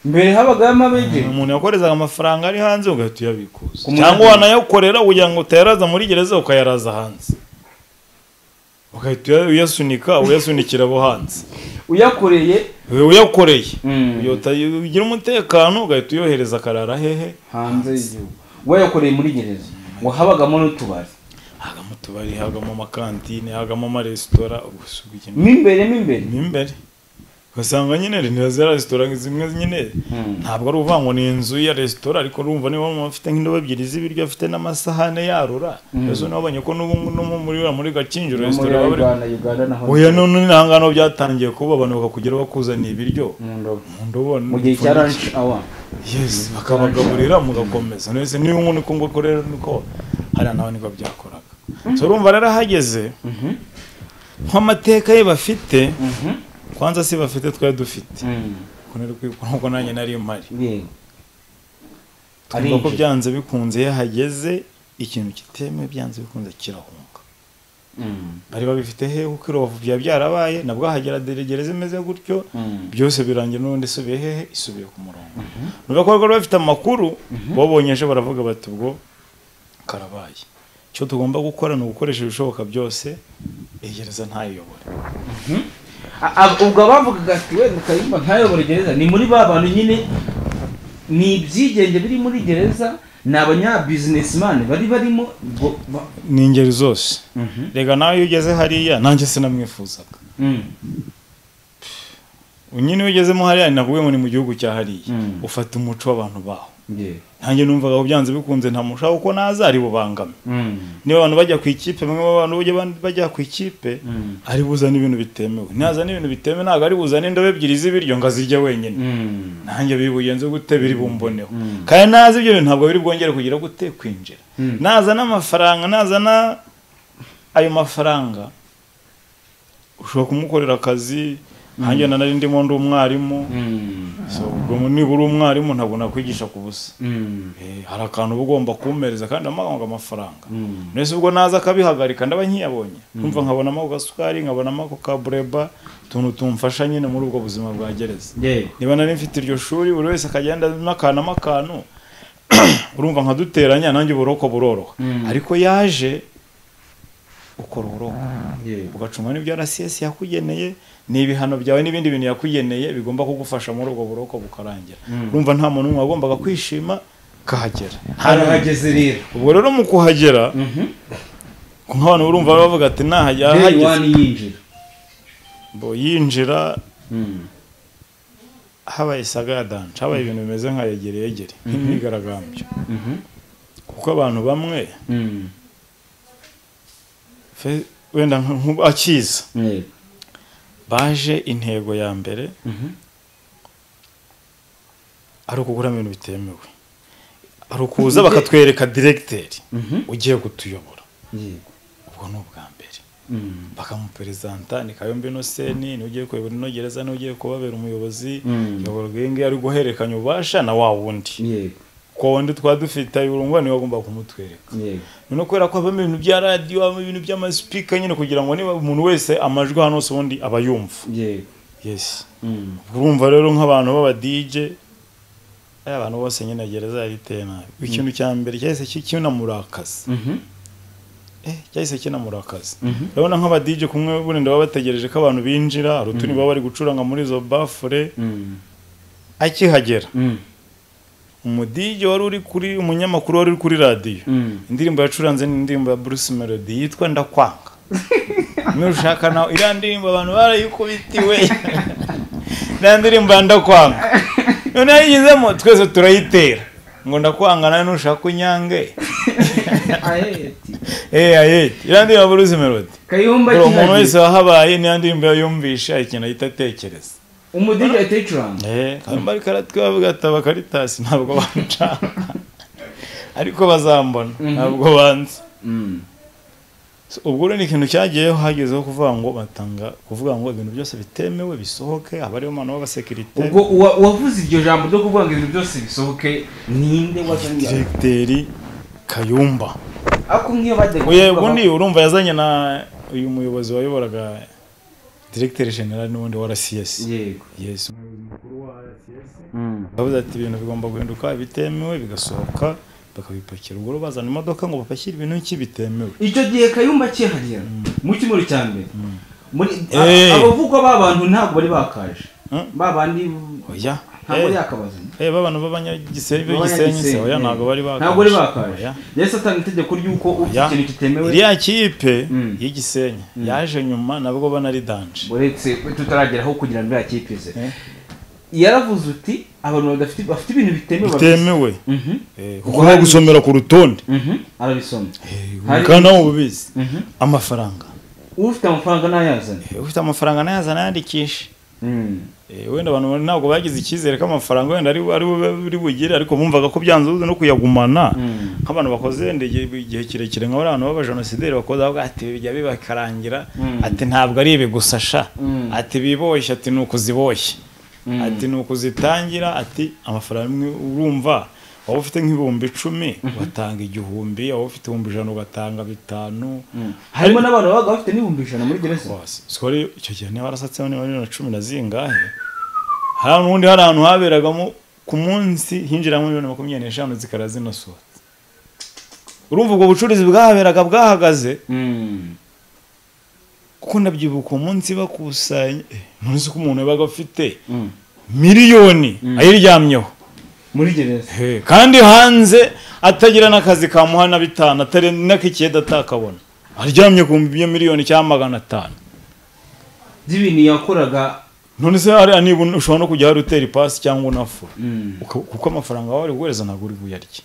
B: Mbere habaga y'amabege,
A: umuntu yakorezaga amafaranga ari hanze ugahita uyabikuza, cyangwa wanayakorera kugira ngo utayaraza muri gereza ukayaraza hanze, ugahita uyasunika uyasunikira abo hanze
B: uyakoreye
A: ugira umutekano ugahita uyohereza akarara hehe
B: hanze y'igihugu. Wayakoreye muri gereza ngo habagamo n'utubari,
A: habagamo utubari, habagamo amakantine, habagamo amaresitora, n'imbere ugasanga nyine ni za resitora zimwe nyine ntabwo ari uvuga ngo ni inzu ya resitora, ariko urumva niba afite nk'indobo ebyiri z'ibiryo afite n'amasahane yarura. Ese nabonye ko n'ubu no muri Gakinjiro resitora oya none ntangano byatangiye kuba abantu bakakugera bakuzaniye ibiryo mu ndobo
B: mu gihe cya lunch hour.
A: Yes, bakabagaburira mugakomeza. Nese niba umuntu ko ngo korera niko hari nawe niko byakoraga. So urumva rero hageze nk'amateka ye bafite kwanza si bafite twari dufite kuko nanjye nari mpari. Twumva ko byanze bikunze yahageze ikintu kitemewe byanze bikunze kirahunga. Bari babifite he kuko Rubavu byarabaye nabwo hagera gereza imeze gutyo byose birangira n'ubundi isubiye hehe isubiye ku murongo. Nuko ko bari bafite amakuru babonye ejo baravuga bati ubwo karabaye, icyo tugomba gukora ni ugukoresha ibishoboka byose gereza ntayiyobore.
B: Ubwo abavugaga ati wenda Kayumba ntayobore gereza ni muri ba bantu nyine ni ibyigenge biri muri gereza, ni abanyabusinessman bari barimo,
A: ni ingeri zose. Rega nawe iyo ugeze hariya nanjye sinamwifuzaga. Nyine iyo ugezemo hariya nakubwiye ngo ni mu gihugu cya hariya ufata umuco w'abantu baho. Nanjye numvaga ko byanze bikunze ntamushaka kuko naza ari bubangame. Niba abantu bajya ku ikipe bamwe abantu bajya ku ikipe ari buzana ibintu bitemewe, naza n'ibintu bitemewe ntabwo ari buzana indobo ebyiri z'ibiryo ngo azirye wenyine. Nanjye bibugenze gute biri bumboneho, kandi naza ibyo bintu ntabwo biri bwongere kugira gute kwinjira. Naza n'amafaranga, nazana ayo mafaranga ushobora kumukorera akazi. Nanjye nari ndimo ndi umwarimu, so ubwo niba uri umwarimu ntabwo nakwigisha ku busa. Hari akantu uba ugomba kumpereza kandi amaganga amafaranga. Nese ubwo naza akabihagarika ndaba nkiyabonye, numva nkabonamo ako gasukari, nkabonamo ako ka bureba, utuntu tumfasha nyine muri ubwo buzima bwa gereza. Niba nari mfite iryo shuri buri wese akagenda n'akantu akantu urumva nkaduteranya nanjye uburoko buroroha. Ariko yaje ukora uburoko ugacunga n'ibyo RCS yakugeneye n'ibihano byawe n'ibindi bintu yakugeneye bigomba kugufasha muri ubwo buroko bukarangira. Urumva nta muntu umwe wagombaga kwishima kahagera.
B: Harahageze rero.
A: Ubwo rero mu kuhagera nk'abantu urumva bavuga ati nahajya
B: hageze
A: bo yinjira habaye saga ya dance, habaye ibintu bimeze nka yegereyegere nk'imyigaragambyo. Kuko abantu bamwe wenda akiza baje intego ya mbere ari ukugura ibintu bitemewe, ari ukuza bakatwereka directeur ugiye kutuyobora. Ubwo ni ubwa mbere bakamuperezanta ni Kayumba Innocent ni ugiye kuyobora ino gereza, ni ugiye kubabera umuyobozi yoborwa ari guhererekanya ububasha na wa wundi. Ko wundi twadufite urungwa niwe agomba kumutwereka. None kubera ko habamo ibintu bya radio, habamo ibintu by'amaspeaker nyine kugira ngo niba umuntu wese amajwi hano hose ubundi aba yumva. Yes. Urumva rero nk'abantu b'aba DJ abantu bose nyine gereza yari iteye nabi. Ikintu cya mbere cyahise kinamurakaza. Cyahise kinamurakaza. Urabona nk'aba DJ kumwe burinda baba bategereje ko abantu binjira, hari utundi baba bari gucuranga muri izo bafure. Akihagera umudije wari uri kuri umunyamakuru wari uri kuri radio, indirimbo yacuranze ni indirimbo ya Bruce Melody yitwa Ndakwanga. Nushaka nawe iriya ndirimbo abantu barayikubitiwe. Nta ndirimbo ya Ndakwanga none yayigezemo twese turayitera ngo ndakwanga nawe nushaka unyange. Ayeti iriya ndirimbo ya Bruce Melody.
B: Kayumba
A: umuntu wese wahabaye niya ndirimbo yayumvisha ikintu ahita atekereza.
B: Umudije atecuranga.
A: Kayumba ariko aratwavuga ati abakaritasi ntabwo bancanga ariko bazambona ntabwo banzi. Ubwo rero ni ikintu cyagiyeho, hagezeho kuvuga ngo batanga kuvuga ngo ibintu byose bitemewe bisohoke, abariho umwana w'abasekirite.
B: Ubwo uwavuze iryo jambo ryo kuvuga ngo ibintu byose bisohoke ninde wazanye?
A: Directeur Kayumba.
B: Ako nkiyo bajya
A: ubundi urumva yazanye na uyu muyobozi wayoboraga Directeur General n'ubundi wa RCS.
B: Yego.
A: Yes. Umuyobozi mukuru wa RCS. Bavuze ati ibintu bigomba guhinduka, bitemewe bigasohoka bakabipakira. Ubwo bazana imodoka ngo bapakire ibintu iki bitemewe.
B: Icyo gihe Kayumba akihagera mu cyumweru cya mbere muri abavugwa b'abantu ntabwo bari bakaje. Babandi
A: oya
B: ntabwo yakabazanye.
A: Babana b'abanyagisenyi b'igisenyi se oya ntabwo bari bakaje.
B: Ntabwo bari bakaje. Yahise atanga itegeko ry'uko ufite ikintu kitemewe.
A: Iriya kipe y'igisenyi yaje nyuma nabwo banari danje.
B: Uretse tutarageraho kugira ngo iriya kipe ize. Yaravuze uti abantu bafite ibintu bitemewe.
A: Kuko gusomera ku rutonde.
B: Arabisoma.
A: Kandi nawe ubizi. Amafaranga.
B: Ufite amafaranga nayazana.
A: Ufite amafaranga nayazana yandikishe. Wenda abantu ntabwo bagize icyizere ko amafaranga wenda ari bugire, ariko bumvaga ko byanze no kuyagumana nk'abantu bakoze igihe kirekire nka abantu b'abajenosideri bakoze avuga ati bijya bibakarangira, ati ntabwo ari ibi gusa sha, ati biboshye, ati nuko ziboshye, ati nuko zitangira, ati amafaranga urumva waba ufite nk'ibihumbi 10 watanga 1000, waba ufite 100,000 ugatanga 5.
B: Harimo n'abantu babaga bafite n'ibihumbi 100 muri gereza.
A: Sorry, icyo gihe niba barasatseho niba ari na 10 na zingahe. Hari n'undi hari ahantu haberagamo ku munsi hinjiramo 25,000,000 zikara zinasohotse. Urumva ubwo bucuruzi bwahaberaga bwahagaze. Kuko ndabyibuka umunsi bakusanya ntuzi ko umuntu yabaga afite miliyoni ayiryamyeho
B: muri gereza.
A: Kandi hanze atagira n'akazi kamuha na 5 atari n'akikiyeda atakabona, aryamye ku miliyoni cyangwa 500
B: by'ibintu yakoraga.
A: None se hari niba ushobora no kujya hari utera ipasi cyangwa unafura, kuko amafaranga wari guhereza ntabwo uri buyarye.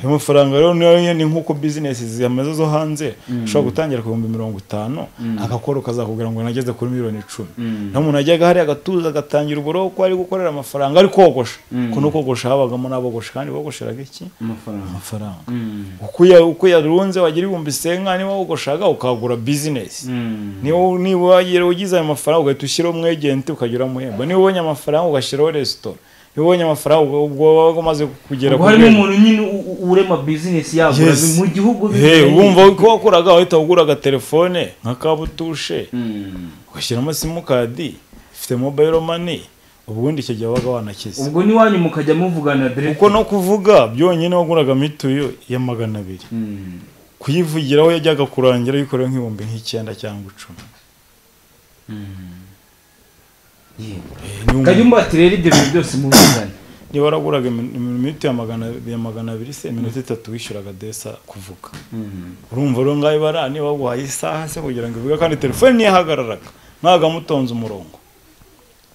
A: Ayo mafaranga rero niyo ni nkuko business zimeze zo hanze, ushobora gutangira ku 50,000 agakora ukazakubwira ngo nageze kuri miliyoni 10. Naho umuntu ajyaga hari agatuza agatangira uburoko ari gukorera amafaranga ari kogosha, kuko no kogosha habagamo n'abogosha kandi bogosheraga iki amafaranga. Uko yarunze wagira 5,000 niba wogoshaga ukagura business. Niba wagira ugize ayo mafaranga ugahita ushyiraho umwegenti ukagira muhemba. Niba ubonye amafaranga ugashyiraho resitora, niba ubonye amafaranga ubwo umaze kugera
B: ku harimo umuntu nyine urema business yagura mu gihugu.
A: Urumva ko wakoraga wahita ugura telefone nka kabutushe ugashyiramo simukadi ifite mobile money, ubundi icyo gihe wabaga wanakize.
B: Ubwo ni wanyu mukajya muvugana direct.
A: Kuko no kuvuga byonyine waguraga mituyu ya 200, kuyivugiraho yajyaga kurangira yikorera nk'ibihumbi nk'icyenda cyangwa 10.
B: Kayumba ati rero ibyo bintu byose mubizanye.
A: Niba waraguraga iminota ya 200 se iminota 3 wishyuraga desa kuvuga. Urumva rero ngayo bara niba waguhaye isaha se kugira ngo ivuge, kandi telefone ntiyahagararaga mwaga mutonze umurongo.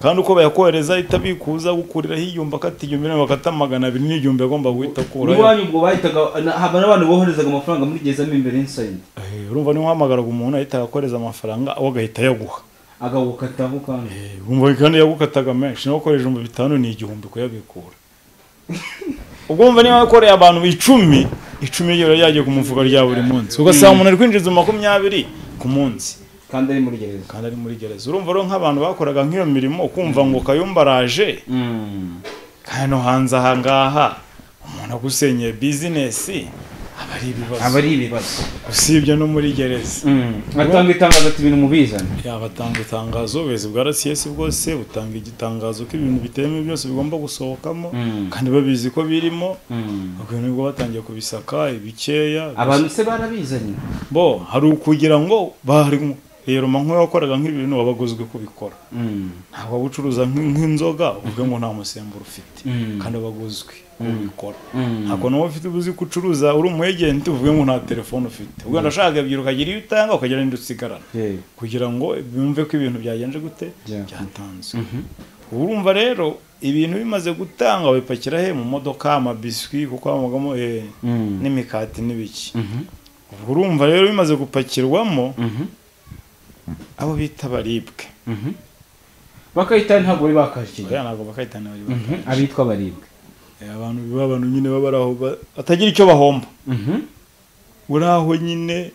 A: Kandi uko bayakohereza itabikuza gukuriraho igihumbi akata 1000 bakata 200 n'igihumbi agomba guhita akura.
B: Niwanyu ubwo bahitaga haba n'abantu boherezaga amafaranga muri gereza imbere inside.
A: Urumva ni uhamagaraga umuntu ahita akohereza amafaranga aho agahita yaguha.
B: Agawukataho kandi.
A: Urumva kandi yagukataga menshi, nawe ukoresheje 5,000 ni 1000 kuyabikura. Ubwo umva niba wakoreye abantu 10, 10 ryo yagiye kumuvuga rya buri munsi. Ugasanga umuntu ari kwinjiza 20 ku munsi
B: kandi ari muri gereza.
A: Kandi ari muri gereza. Urumva rero nk'abantu bakoraga nk'iyo mirimo ukumva ngo Kayumba araje. Kandi no hanze aha ngaha umuntu agusenyeye business aba ari ibibazo. Usibye no muri gereza.
B: Atanga itangazo ati ibintu mubizane.
A: Yabatanga itangazo, ubuyobozi bwa RCS bwose butanga igitangazo ko ibintu bitemewe byose bigomba gusohokamo, kandi babizi ko birimo. Ubwo nibwo batangiye kubisaka ibikeya.
B: Abantu se barabizanye.
A: Bo hari ukugira ngo bari rero manko yakoraga nk'ibintu wabagozwe kubikora. Ntabwo wabucuruza nk'inzoga uvuge ngo nta musemburo ufite, kandi abagozwe kubikora. Ntabwo nawe ufite ubuzi kucuruza uri umu agent uvuge ngo nta telefone ufite. Ubwo ndashaka ebyiri ukagira iyo utanga ukagira n'indi usigarana, kugira ngo bumve ko ibintu byagenje gute byatanzwe. Urumva rero ibintu bimaze gutanga babipakira he mu modoka, amabiswi kuko habagamo n'imikati n'ibiki. Urumva rero bimaze gupakirwamo abo bita baribwe.
B: Bakayitana ntabwo bari bakaje.
A: Oya ntabwo bakayitana bari bakaje.
B: Abitwa baribwe.
A: Abantu abantu nyine babaraho batagira icyo bahomba. Uraho nyine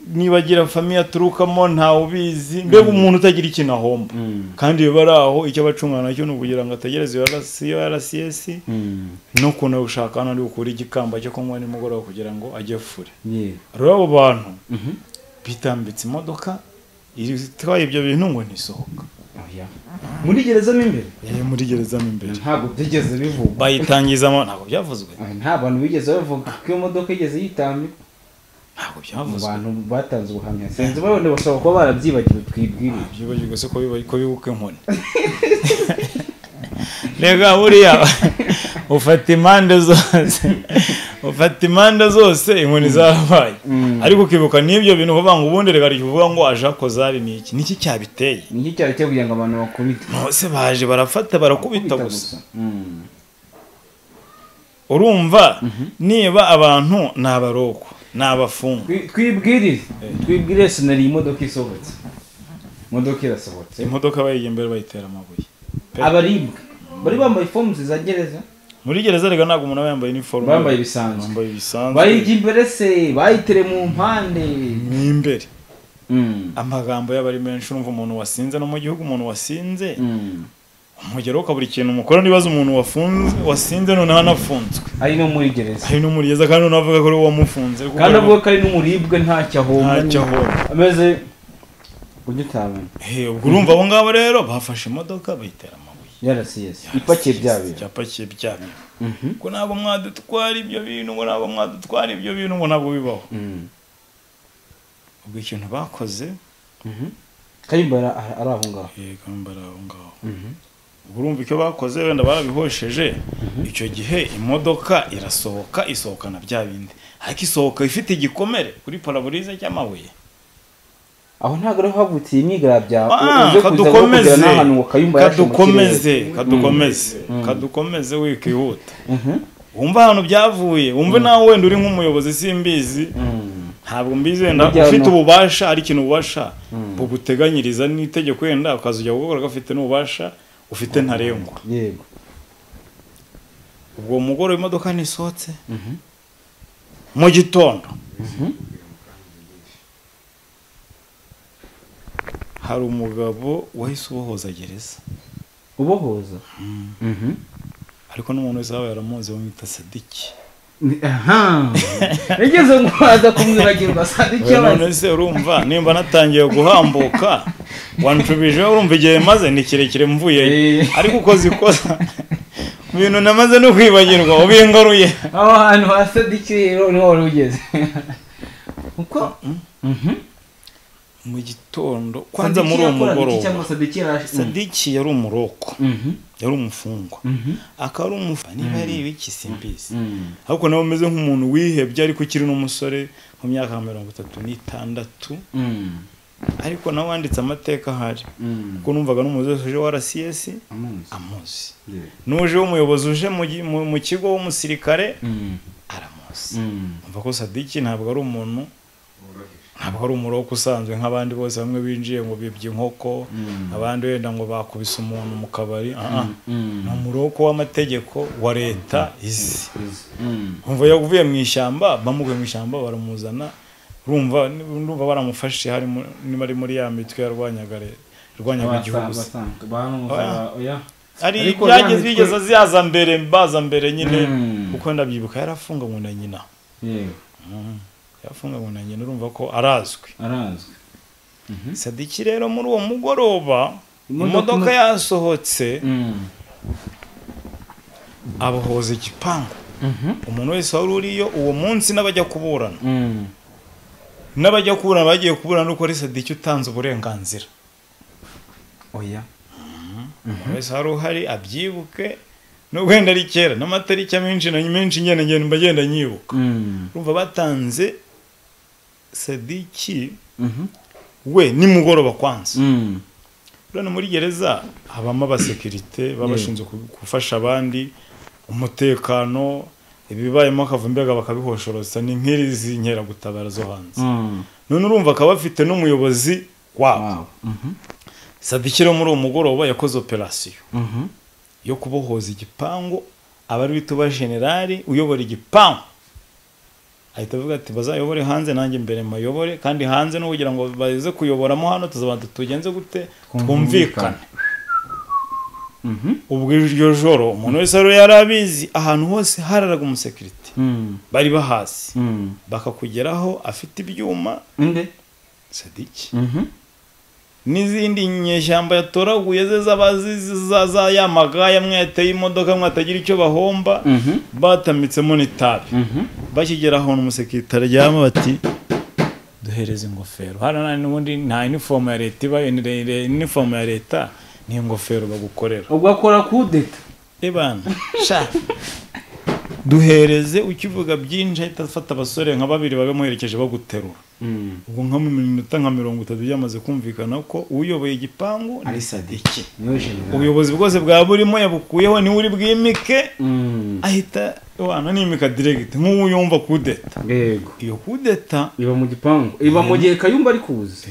A: Niba agira famille aturukamo ntawe ubizi, mbega umuntu utagira ikintu ahomba. Kandi iyo bari aho icyo abacungana nacyo ni ukugira ngo ategereze iyo RCS no kuntu gushaka hano ari bukure igikamba cyo kunywa nimugoroba kugira ngo ajye fure. Rero abo bantu bitambitse imodoka itwaye ibyo bintu ngo ntisohoka.
B: Muri gereza mo imbere?
A: Muri gereza mo imbere.
B: Ntabwo byigeze bivugwa.
A: Bayitangizamo ntabwo byavuzwe.
B: Nta bantu bigeze bavuga ko iyo modoka igeze yitambika.
A: Ntabwo byavuzwe.
B: Abantu batanze ubuhamya. Sinzi babone bashobora kuba barabyibagiwe twibwiriye.
A: Byibagirwa se ko bibuka inkoni. Rega buriya ufata impande zose. Ufata impande zose inkoni zarabaye. Ariko ukibuka n'ibyo bintu uvuga ngo ubundi rega rivuga ngo ajakozari ni iki? Niki cyabiteye?
B: Niki cyabiteye kugira ngo abantu bakubite?
A: Bose baje barafata barakubita gusa. Urumva niba abantu nabaroko nabafungwa.
B: Twibwirire. Twibwirire sinari imodoka isohotse. Imodoka irasohotse.
A: Imodoka bayigiye imbere bayitera amabuye.
B: Abaribwa bari bambaye forms za gereza.
A: Muri gereza rega ntabwo umuntu aba yambaye uniform.
B: Bambaye bisanzwe.
A: Bambaye bisanzwe.
B: Bayijya imbere se bayitere mu mpande.
A: Ni imbere. Amagambo y'abari menshi urumva umuntu wasinze no mu gihugu umuntu wasinze. Umugero ukabura ikintu umukora nibaza umuntu wafunze wasinze none hanafunzwe.
B: Ari no muri gereza.
A: Ari no muri gereza kandi unavuga ko ari wamufunze.
B: Kandi avuga ko ari n'umuribwe ntacyo ahomba.
A: Ntacyo ahomba.
B: Ameze ugitabana.
A: Ubwo urumva abo ngabo rero bafashe imodoka bayitera amabuye.
B: RCS ipakiye bya bintu.
A: Cyapakiye bya bintu. Ko ntabwo mwadutwara ibyo bintu ngo ntabwo mwadutwara ibyo bintu ngo ntabwo bibaho. Ubwo ikintu bakoze
B: Kayumba ari aho ngaho.
A: Kayumba ari aho ngaho. Ubwo urumva icyo bakoze wenda barabihosheje. Icyo gihe imodoka irasohoka isohokana bya bindi. Ariko isohoka ifite igikomere kuri paraburize cy'amabuye.
B: Aho ntabwo ari havutse imyigaragambyo uze kuza kugera n'ahantu ngo Kayumba
A: kadukomeze kadukomeze wikihuta. Wumva ahantu byavuye, wumve nawe wenda uri nk'umuyobozi simbizi. Ntabwo mbizi wenda ufite ububasha ari ikintu ububasha buguteganyiriza n'itegeko wenda ukazujya gukora gafite n'ububasha ufite ntarengwa.
B: Yego.
A: Ubwo mugoro imodoka nisohotse mu gitondo hari umugabo wahise ubohoza gereza.
B: Ubohoza?
A: Ariko n'umuntu wese aba yaramuzi bamwita Sadiki.
B: Aha. Nigeze ngwaza kumwibagirwa Sadiki yabaze.
A: None se urumva nimba natangiye guhambuka wanshubije urumva igihe maze ni kirekire mvuye ariko ukoze ikosa ibintu namaze no kwibagirwa ubingaruye.
B: Aho hantu ha Sadiki rero niho wari ugeze. Uko
A: mu gitondo kwanza muri uwo mugoroba Sadiki yari umuroko. Yari umufungwa. Akaba ari umufungwa niba ari ibiki simbizi. Ariko nawe umeze nk'umuntu wihebye ariko ukiri n'umusore mu myaka 36. Ariko nawe wanditse amateka ahari. Kuko numvaga n'umuyobozi uje wa RCS amuzi. N'uje w'umuyobozi uje mu kigo w'umusirikare aramuzi. Umva ko Sadiki ntabwo ari umuntu ntabwo ari umuroko usanzwe nk'abandi bose bamwe binjiye ngo bibye inkoko abandi wenda ngo bakubise umuntu mu kabari. Ni umuroko w'amategeko wa leta izi. Umva yavuye mu ishyamba bamuguye mu ishyamba baramuzana urumva ndumva baramufashe harimo niba ari muri ya mitwe yarwanyaga igihugu. Ari byageze bigeze ziyaza mbere baza mbere nyine kuko ndabyibuka yarafunganywe na nyina.
B: Yego.
A: Yafunganywe na nyina urumva ko arazwi.
B: Arazwi.
A: Sadiki rero muri uwo mugoroba imodoka yasohotse abohoza igipangu. Umuntu wese wari uriyo uwo munsi n'abajya kuburana. N'abajya kuburana bagiye kuburana uko ari Sadiki utanze uburenganzira.
B: Oya.
A: Umuntu wese wari uhari abyibuke nubwo wenda ari kera n'amatariki menshi na menshi ngenda ngenda mbagenda nyibuka. Urumva batanze Sadiki we nimugoroba kwanza. Urana muri gereza habamo abasekirite babashinzwe gufasha abandi umutekano ibibayemo akavumbega bakabihoshorosa ni nk'irizi nkera gutabara zo hanze. None urumva akaba afite n'umuyobozi wabo. Sadiki rero muri uwo mugoroba yakoze operation yo kubohoza igipangu abari bituba generali uyobora igipangu Ahita avuga ati bazayobore hanze nanjye mbere mayobore, kandi hanze no kugira ngo baze kuyoboramo hano tuzabanza tugenze gute twumvikane. Ubwo iryo joro umuntu wese rero yarabizi, ahantu hose hararaga umusekirite bari bahasi bakakugeraho afite ibyuma
B: inde
A: Sadiki n'izindi nyeshyamba yatoraguye ze z'abazizi za ya magaya mwateye imodoka mwatagira icyo bahomba batamitsemo n'itabi. Bakigera aho umusekirite aryama bati duhereze ingofero. Hano n'ubundi nta uniform ya leta iba, uniform ya leta ni ingofero bagukorera.
B: Ubwo akora kudeta
A: ebana sha duhereze ukivuga byinshi ahita afata abasore nka babiri babemuherekeje baguterura. Ubwo nka mu minota nka 30 byamaze kumvikana ko uyoboye igipangu
B: ari Sadiki.
A: Ubuyobozi bwose bwa burimo yabukuyeho ni uri bwimike. Ahita wana nimika direct nk'uwo yumva kudeta.
B: Yego
A: iyo kudeta
B: iba mu gipangu, iba mu gihe Kayumba ari kuza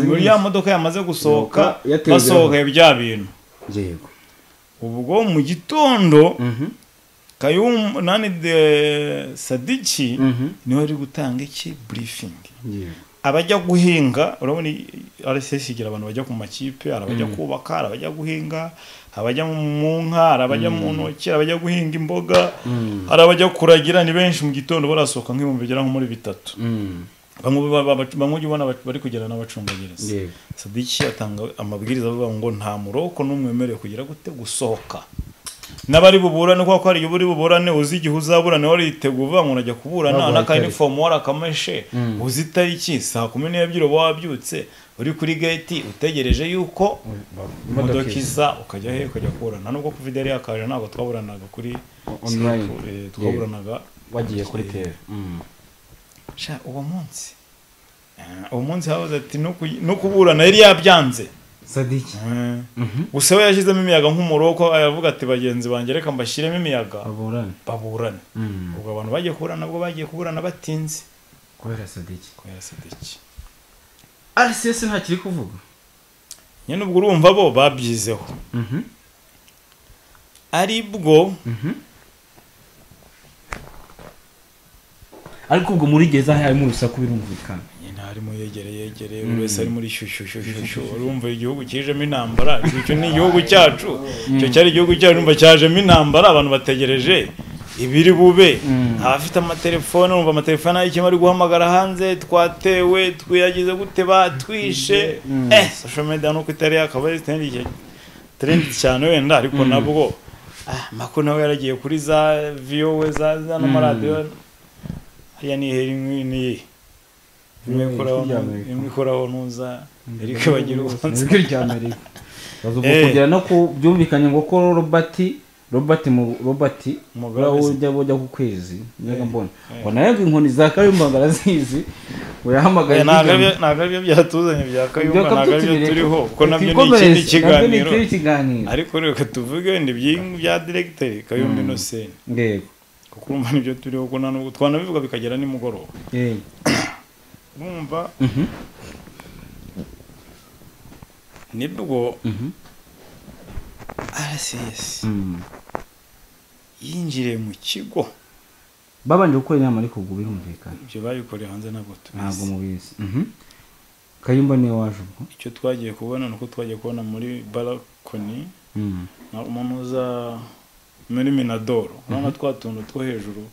A: muri ya modoka yamaze gusohoka basohoka bya bintu.
B: Yego
A: ubwo mu gitondo Kayumba nani de Sadiki niwe ari gutanga iki briefing. Abajya guhinga urabona RSS igira abantu bajya ku makipe, arabajya kubaka, arabajya guhinga, abajya mu nka, arabajya mu ntoki, arabajya guhinga imboga, arabajya kuragira. Ni benshi mu gitondo barasohoka nk'ibihumbi bigera nko muri 3. Bamwe ubona bari kugera n'abacungagereza. Sadiki atanga amabwiriza avuga ngo nta muroko n'umwe wemerewe kugira gute gusohoka. N'abari buburane kuko hari uburi buburane uzi igihe uzaburane wariteguye uvuga ngo najya kuburana n'aka uniform warakameshe uzi itariki saa 12 uba wabyutse uri kuri gate utegereje yuko imodoka iza ukajya he ukajya kuburana. Nubwo covid yari yakaje ntabwo twaburanaga kuri
B: online,
A: twaburanaga
B: wagiye kuri TV.
A: Sha uwo munsi habuze ati no kuburana yari yabyanze
B: Sadiki.
A: Gusa we yashyizemo imiyaga nk'umuroko aravuga ati bagenzi banjye reka mbashyiremo imiyaga baburane. Ubwo abantu bagiye kuburana nabwo bagiye kuburana batinze
B: kubera Sadiki.
A: Kubera Sadiki
B: RCS ntakiri kuvuga
A: nyine. Ubwo urumva bo babyizeho aribwo
B: ariko ubwo muri gereza harimo urusaku birumvikana.
A: Harimo yegere buri wese ari muri shyushyushyushyushu. Urumva igihugu kijemo intambara, icyo ni igihugu cyacu, icyo cyari igihugu cyacu, urumva cyajemo intambara, abantu bategereje ibiri bube. Abafite amatelefone urumva amatelefone y'icyo bari guhamagara hanze, twatewe twiyagize gute batwishe. Social media nuko itari yakaba trend cyane wenda, ariko nabwo mako nawe yaragiye kuri za VOA za n'amaradiyo hariya ni ni imikoraho ntuza Eric bagira ubuhanzi
B: rya Amerika bazuko kugera no kubyumvikanye ngo ko Robert ujya bojya ku kwezi nyaga mbona ngo nayo inkoni za Kayumba ngarazizi ngo yahamagaye.
A: Ntabwo aribyo byatuzanye bya Kayumba, ntabwo aribyo turiho kuko nabyo ni ikindi kiganiro, ariko reka tuvuge ni bya directeur Kayumba Innocent.
B: Yego
A: kuko urumva nibyo turiho kuko nubwo twanabivuga bikagera nimugoroba.
B: Yego
A: urumva nibwo RCS yinjiriye mu kigo
B: babanje gukora inama, ariko ubwo birumvikana
A: ibyo babikoreye hanze ntabwo tubizi,
B: ntabwo mubizi. Kayumba niwe waje ubwo.
A: Icyo twagiye kubona nuko twagiye kubona muri balcony umuntu uza muri Minadoro, urabona twa tuntu two hejuru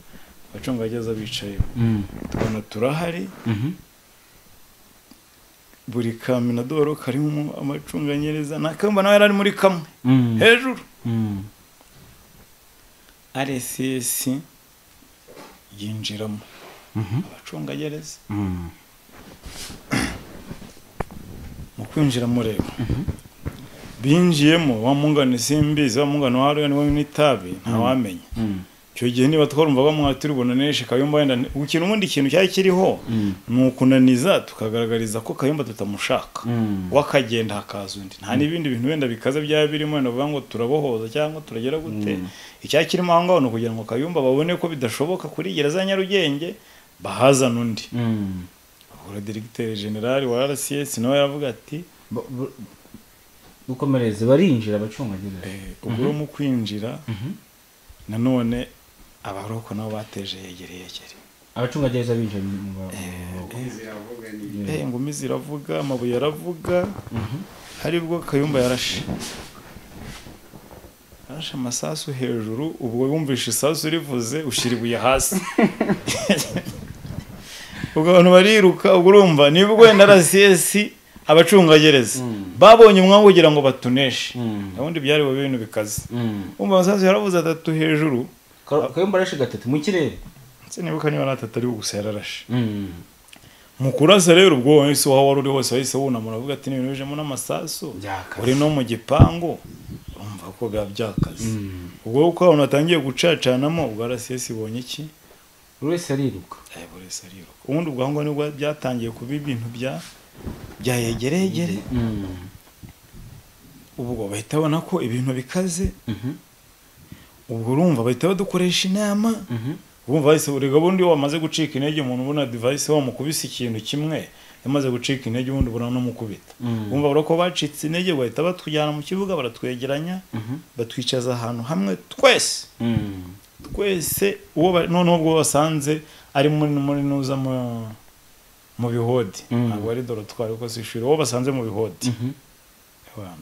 A: abacungagereza bicaye, tubona turahari. Buri kaminadoro karimo amacunganyereza na Kayumba nawe yari muri kamwe hejuru. RSS yinjiramo abacungagereza. Mu kwinjiramo rero binjiyemo wa mungane simbizi wa mungane wa Ryan we n'itabi ntawamenya. Icyo gihe niba twarumva bamwe turibonaneshe Kayumba wenda ukintu ubundi ikintu cyari kiriho ni ukunaniza tukagaragariza ko Kayumba tutamushaka wakagenda hakaza undi, nta n'ibindi bintu wenda bikaza byaba birimo wenda bavuga ngo turabohoza cyangwa turagera gute. Icyari kirimo aho ngaho ni ukugira ngo Kayumba babone ko bidashoboka kuri gereza ya Nyarugenge bahazana undi. Ubwo directeur general wa RCS nawe yaravuga ati
B: dukomereze barinjira abacungagereza.
A: Ubwo mu kwinjira nanone abaroko nabo bateje yegere.
B: Abacungagereza binjiye mu
A: Ingumi ziravuga, amabuye aravuga. Haribwo Kayumba yarashe amasasu hejuru, ubwo wumvishe isasu rivuze ushyira ibuye hasi. Ubwo abantu bariruka, ubwo urumva nibwo wenda RCS abacungagereza babonye umwanya kugira ngo batuneshe, ubundi byari bo ibintu bikaze. Umva amasasu yaravuze atatu hejuru,
B: Kayumba arashe gatatu mu kirere.
A: Sinibuka niba natatu ari gusa yararashe. Mu kurasa rero ubwo wese aho wari uri hose wahise wunamura avuga ati n'ibintu bijemo n'amasasu, uri no mu gipangu, urumva ko biba byakaze. Ubwo uko abantu batangiye gucacanamo, ubwo RCS ibonye iki,
B: buri wese ariruka.
A: Buri wese ariruka. Ubundi ubwo aho ngaho nibwo byatangiye kuba ibintu bya yegeregere. Ubwo bahita babona ko ibintu bikaze. Ubwo urumva bahita badukoresha inama. Urumva bahise buri gabundi wamaze gucika intege, umuntu ubona device wamukubise ikintu kimwe yamaze gucika intege, ubundi ubona no mukubita. Urumva barako bacitse intege, bahita batujyana mu kibuga, baratwegeranya, batwicaza ahantu hamwe twese. Twese uwo noneho ubwo basanze ari muri nuza mu bihodi, ntabwo ari dorotwari kuko si ishuri, uwo basanze mu bihodi.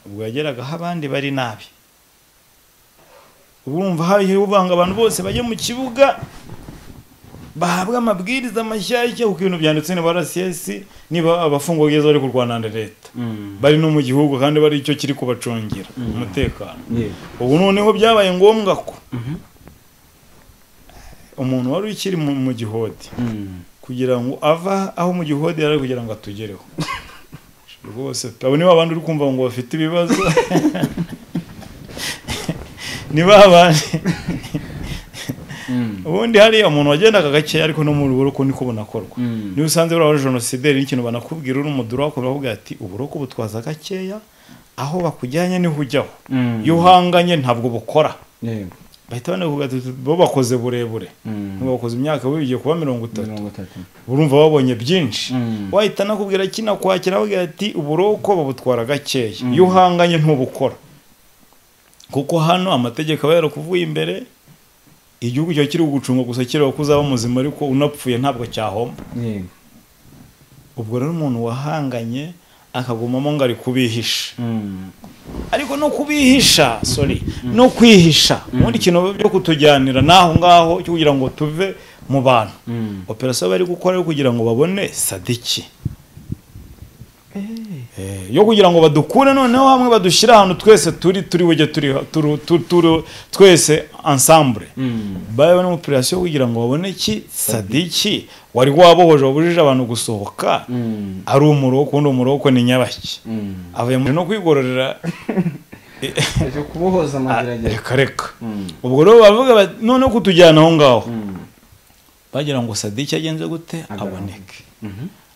A: Ubwo yageraga aho abandi bari nabi. Urumva haje ubanga abantu bose bajye mu kibuga bahabwa amabwiriza mashyashya, kuko ibintu byanditse niba RCS niba abafungwa bari kurwana na leta bari no mu gihugu kandi bari icyo kiri kubacungira umutekano. Ubu noneho byabaye ngombwa ko umuntu wari ukiri mu gihodi kugira ngo ava aho mu gihodi yari kugira ngo atugereho rwose. Abo niba abandi uri kumva ngo bafite ibibazo niba abandi ubundi hari umuntu wagendaga gake, ariko no mu rugo niko bunakorwa. Niba usanze uri jenosideri n'ikintu banakubwira uri umudura wako baravuga ati uburoko butwaza gakeya, aho bakujyanye niho ujyaho, iyo uhanganye ntabwo bukora. Bahita banavuga ati bo bakoze burebure, bakoze imyaka bigiye kuba 30, urumva babonye byinshi. Wahita nakubwira kina kwakira bavuga ati uburoko babutwara gakeya, iyo uhanganye ntubukora, kuko hano amategeko aba yarakuvuye imbere. Igihugu cyo kiri gucunga gusa kireba ko uzaba muzima, ariko unapfuye ntabwo cyahomba. Ubwo rero umuntu wahanganye akagumamo ngo ari kubihisha, ariko no kubihisha, sorry, no kwihisha ubundi kintu byo kutujyanira naho ngaho cyo kugira ngo tuve mu bantu. Operation bari gukora kugira ngo babone Sadiki, yo kugira ngo badukure noneho hamwe badushyira ahantu twese turi bujye turi twese ensemble. Bayo no operation kugira ngo babone ki Sadiki wari wabohoje wabujije abantu gusohoka, ari umuroko, undi umuroko ni nyabaki avuye no kwigororera
B: aje kubohoza amageragere.
A: Reka ubwo rero bavuga noneho kutujyana aho ngaho bagira ngo Sadiki agenze gute aboneke.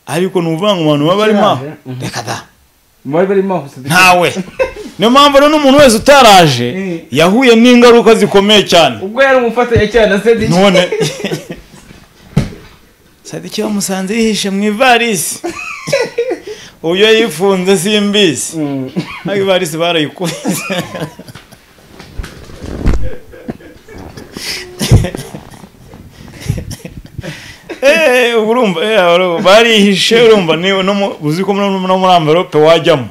A: Ariko nuvanga abantu baba barimo reka da
B: bari barimo
A: ntawe. Niyo mpamvu rero n'umuntu wese utaraje yahuye n'ingaruka zikomeye cyane,
B: ubwo yari umufatanya cyane na Sadiki.
A: None Sadiki bamusanze yihishe mu ivarisi, uyo yifunze simbizi, ariko ivarisi barayikubise. Urumva barihishe, urumva niba no uzi ko no muri envelope wajyamo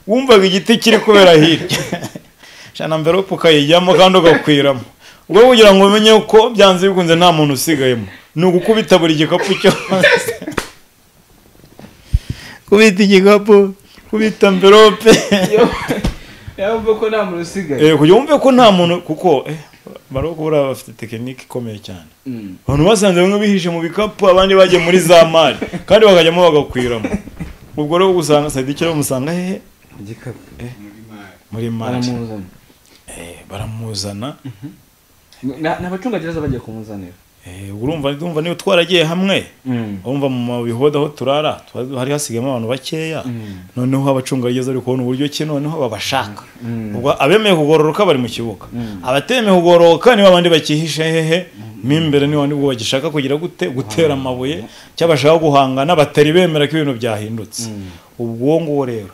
A: wumvaga igiti kiri kubera hirya, shana envelope ukayijyamo kandi ugakwiramo. Ubwo kugira ngo umenye ko byanze bikunze nta muntu usigayemo, ni ugukubita buri gikapu cyose, kubita igikapu, kubita envelope,
B: yumve ko nta muntu usigaye,
A: kugira wumve ko nta muntu, kuko baroko buriya bafite tekinike ikomeye cyane. Abantu basanze bamwe bihishe mu bikapu, abandi bagiye muri za mari kandi bakajyamo bagakwiramo. Ubwo rero usanga Sadiki bamusanga hehe
B: igikapu
A: muri mari, baramuzana.
B: N'abacungagereza bagiye kumuzanira.
A: Urumva ndumva niyo twaragiye hamwe, urumva mu bihoda aho turara hari hasigayemo abantu bakeya. Noneho abacungagereza ari kubona uburyo ki noneho babashaka. Ubwo abemeye kugororoka bari mu kibuga, abatemeye kugororoka niba abandi bakihishe hehe mimbere, niba nibwo bagishaka kugira gute gutera amabuye cyabashaka guhangana, batari bemera ko ibintu byahindutse. Ubwo nguwo rero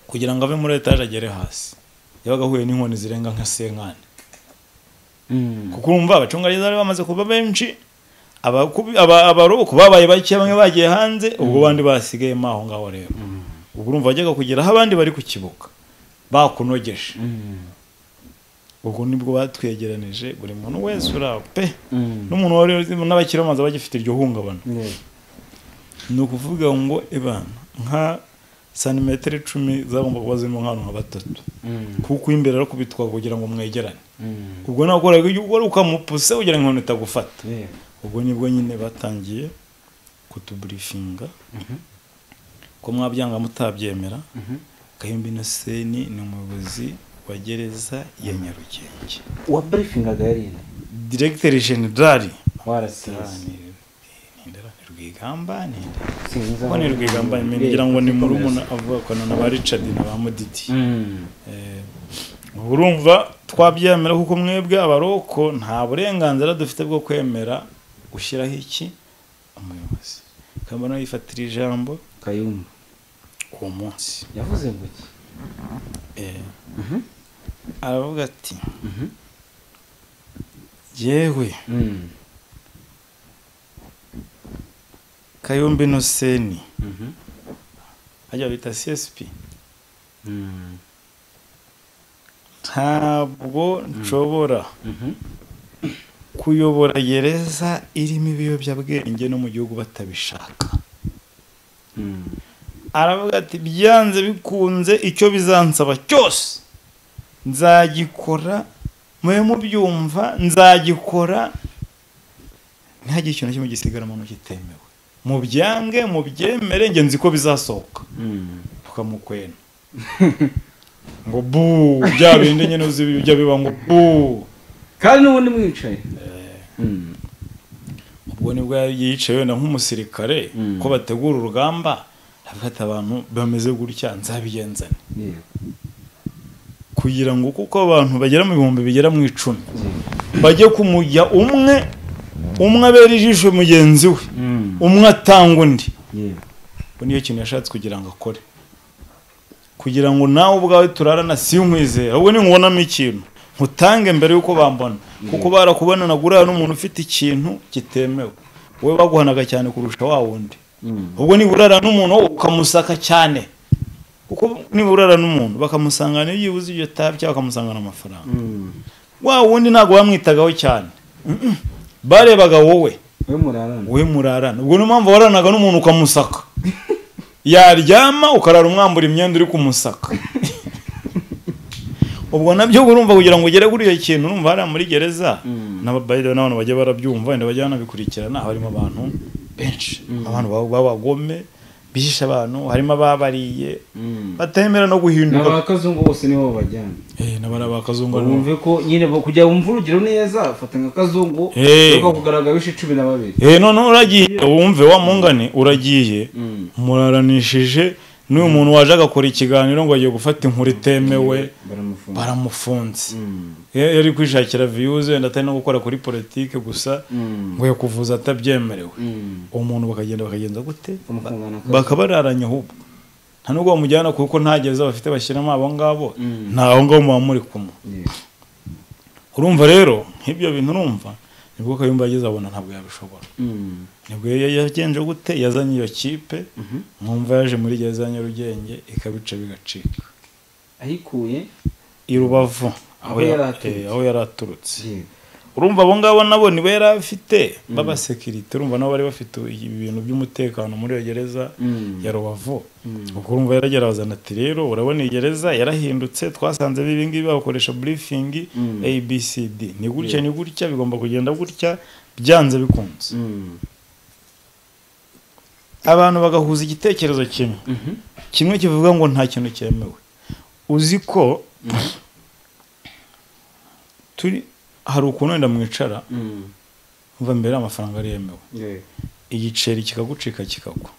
A: kugira ngo ave muri etage agere hasi yabaga ahuye n'inkoni zirenga nka senkani. Kuko urumva abacungagereza bari bamaze kuba benshi, Abaroko babaye bake, bamwe bagiye hanze, ubwo bandi basigayemo aho ngaho rero. Ubwo urumva wajyaga kugera aho abandi bari ku kibuga bakunogeje. Ubwo nibwo batwegeranije buri muntu wese uri pe, n'umuntu wari n'abakiri bamaze bagifite iryo hungabana. Ni ukuvuga ngo ibana nka santimetero 10 zagomba kuba zirimo nk'abantu nka batatu, kuko imbere arakubitwa kugira ngo mwegerane. Ubwo nakoraga ibyo ukora ukamupuse kugira ngo inkoni itagufata. Ubwo nibwo nyine batangiye kutuburifinga ko mwabyanga mutabyemera. Kayumba Innocent ni umuyobozi wa gereza ya Nyarugenge.
B: Wa briefingaga yari nde?
A: Directeur General
B: wa RCS.
A: Rwigamba ninde? Ni Rwigamba, ngira ngo ni murumuna avuga ko na ba Richard na ba Mudidi. Urumva twabyemera kuko mwebwe abaroko nta burenganzira dufite bwo kwemera gushyiraho iki umuyobozi. Kambona yifatira ijambo
B: Kayumba
A: uwo munsi
B: yavuze ngo iki?
A: Aravuga ati yewe Kayumba Innocent ajya bita CSP, ntabwo nshobora kuyobora gereza irimo ibiyobyabwenge no mu gihugu batabishaka. Aravuga ati byanze bikunze icyo bizansaba cyose nzagikora, mwe mubyumva nzagikora, ntihagire ikintu kimwe gisigara mu kitemewe, mubyange mubyemere nge nzi ko bizasohoka. Tukamukwena ngo bu bya bindi nyine uzi bijya biba ngo bu,
B: kandi n'ubundi mwicaye.
A: Ubwo nibwo yicaye wenda nk'umusirikare ko bategura urugamba, afata abantu bameze gutya nzabigenzane kugira ngo kuko abantu bagera mu bihumbi bigera mu 10 bajye kumujya umwe umwe abera ijisho mugenzi we, umwe atanga undi. Ubwo niyo kintu yashatse kugira ngo akore, kugira ngo nawe ubwawe turarana si nkwizera, ahubwo ninkubonamo ikintu nkutange mbere yuko bambona, kuko barakubona nagura n'umuntu ufite ikintu kitemewe, wowe baguhanaga cyane kurusha wa wundi. Ubwo niba urara n'umuntu ukamusaka cyane, kuko niba urara n'umuntu bakamusangana iyo yibuze ibyo tabi cyangwa bakamusangana amafaranga, wa wundi ntabwo bamwitagaho cyane, barebaga wowe we murarana. Ubwo niyo mpamvu waranaga n'umuntu ukamusaka, yaryama ukarara umwambura imyenda uri kumusaka. Ubwo nabyo urumva kugira ngo ugere kuri iyo kintu, urumva hariya muri gereza n'abantu bajya barabyumva wenda bajya banabikurikirana, harimo abantu benshi, abantu b'abagome bihisha abantu, harimo ababariye batemera no guhinduka.
B: N'abakazungu bose niho bajyana.
A: N'abakazungu
B: bumve ko nyine kujya wumva urugero neza, fata nka kazungu uko kugaragara wishe 12.
A: None uragiye wumve wa mungane uragiye muraranishije n'uyu muntu waje agakora ikiganiro ngo agiye gufata inkuru itemewe baramufunze. Yari kwishakira views wenda atari no gukora kuri politike gusa, ngo yakuvuza atabyemerewe. Uwo muntu bakagenda bakagenza gute? Bakabararanya ahubwo. Nta nubwo bamujyana kuko nta gereza bafite bashyiramo abo ngabo, nta aho ngaho muba muri kumwe. Urumva rero nk'ibyo bintu urumva nibwo Kayumba yageze abona ntabwo yabishobora. Nibwo yagenje gute? Yazanye iyo kipe, mwumva yaje muri gereza ya Nyarugenge ikabica bigacika.
B: Ayikuye
A: i Rubavu aho yari aturutse. Urumva abo ngabo nabo nibo yari afite b'abasekirite, urumva nabo bari bafite ibintu by'umutekano muri iyo gereza ya Rubavu. Ubwo urumva yaragera bazana ati rero urabona iyi gereza yarahindutse, twasanze ibi ngibi bakoresha briefing ABCD, ni gutya ni gutya bigomba kugenda gutya byanze bikunze. Abantu bagahuza igitekerezo kimwe kimwe kivuga ngo nta kintu cyemewe. Uzi ko turi hari ukuntu wenda mwicara umva mbere amafaranga ari yemewe, igiceri kikagucika kikagwa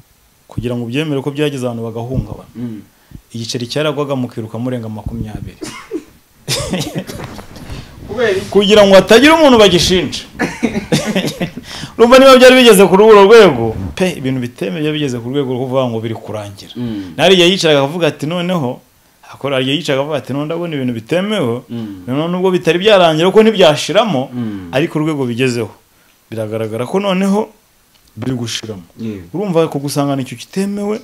A: kugira ngo ubyemere ko byageze abantu bagahungabana. Igiceri cyaragwaga mukiruka murenga 20 kugira ngo hatagira umuntu bagishinja. Urumva niba byari bigeze kuri urwo rwego pe, ibintu bitemewe byari bigeze ku rwego rwo kuvuga ngo biri kurangira. Nari yicaraga akavuga ati noneho akora yicaga avuga ati none ndabona ibintu bitemewe, none nubwo bitari byarangira ko ntibyashiramo, ariko urwego bigezeho Biragaragara ko noneho biri gushiramo. Urumva ko gusangana icyo kitemewe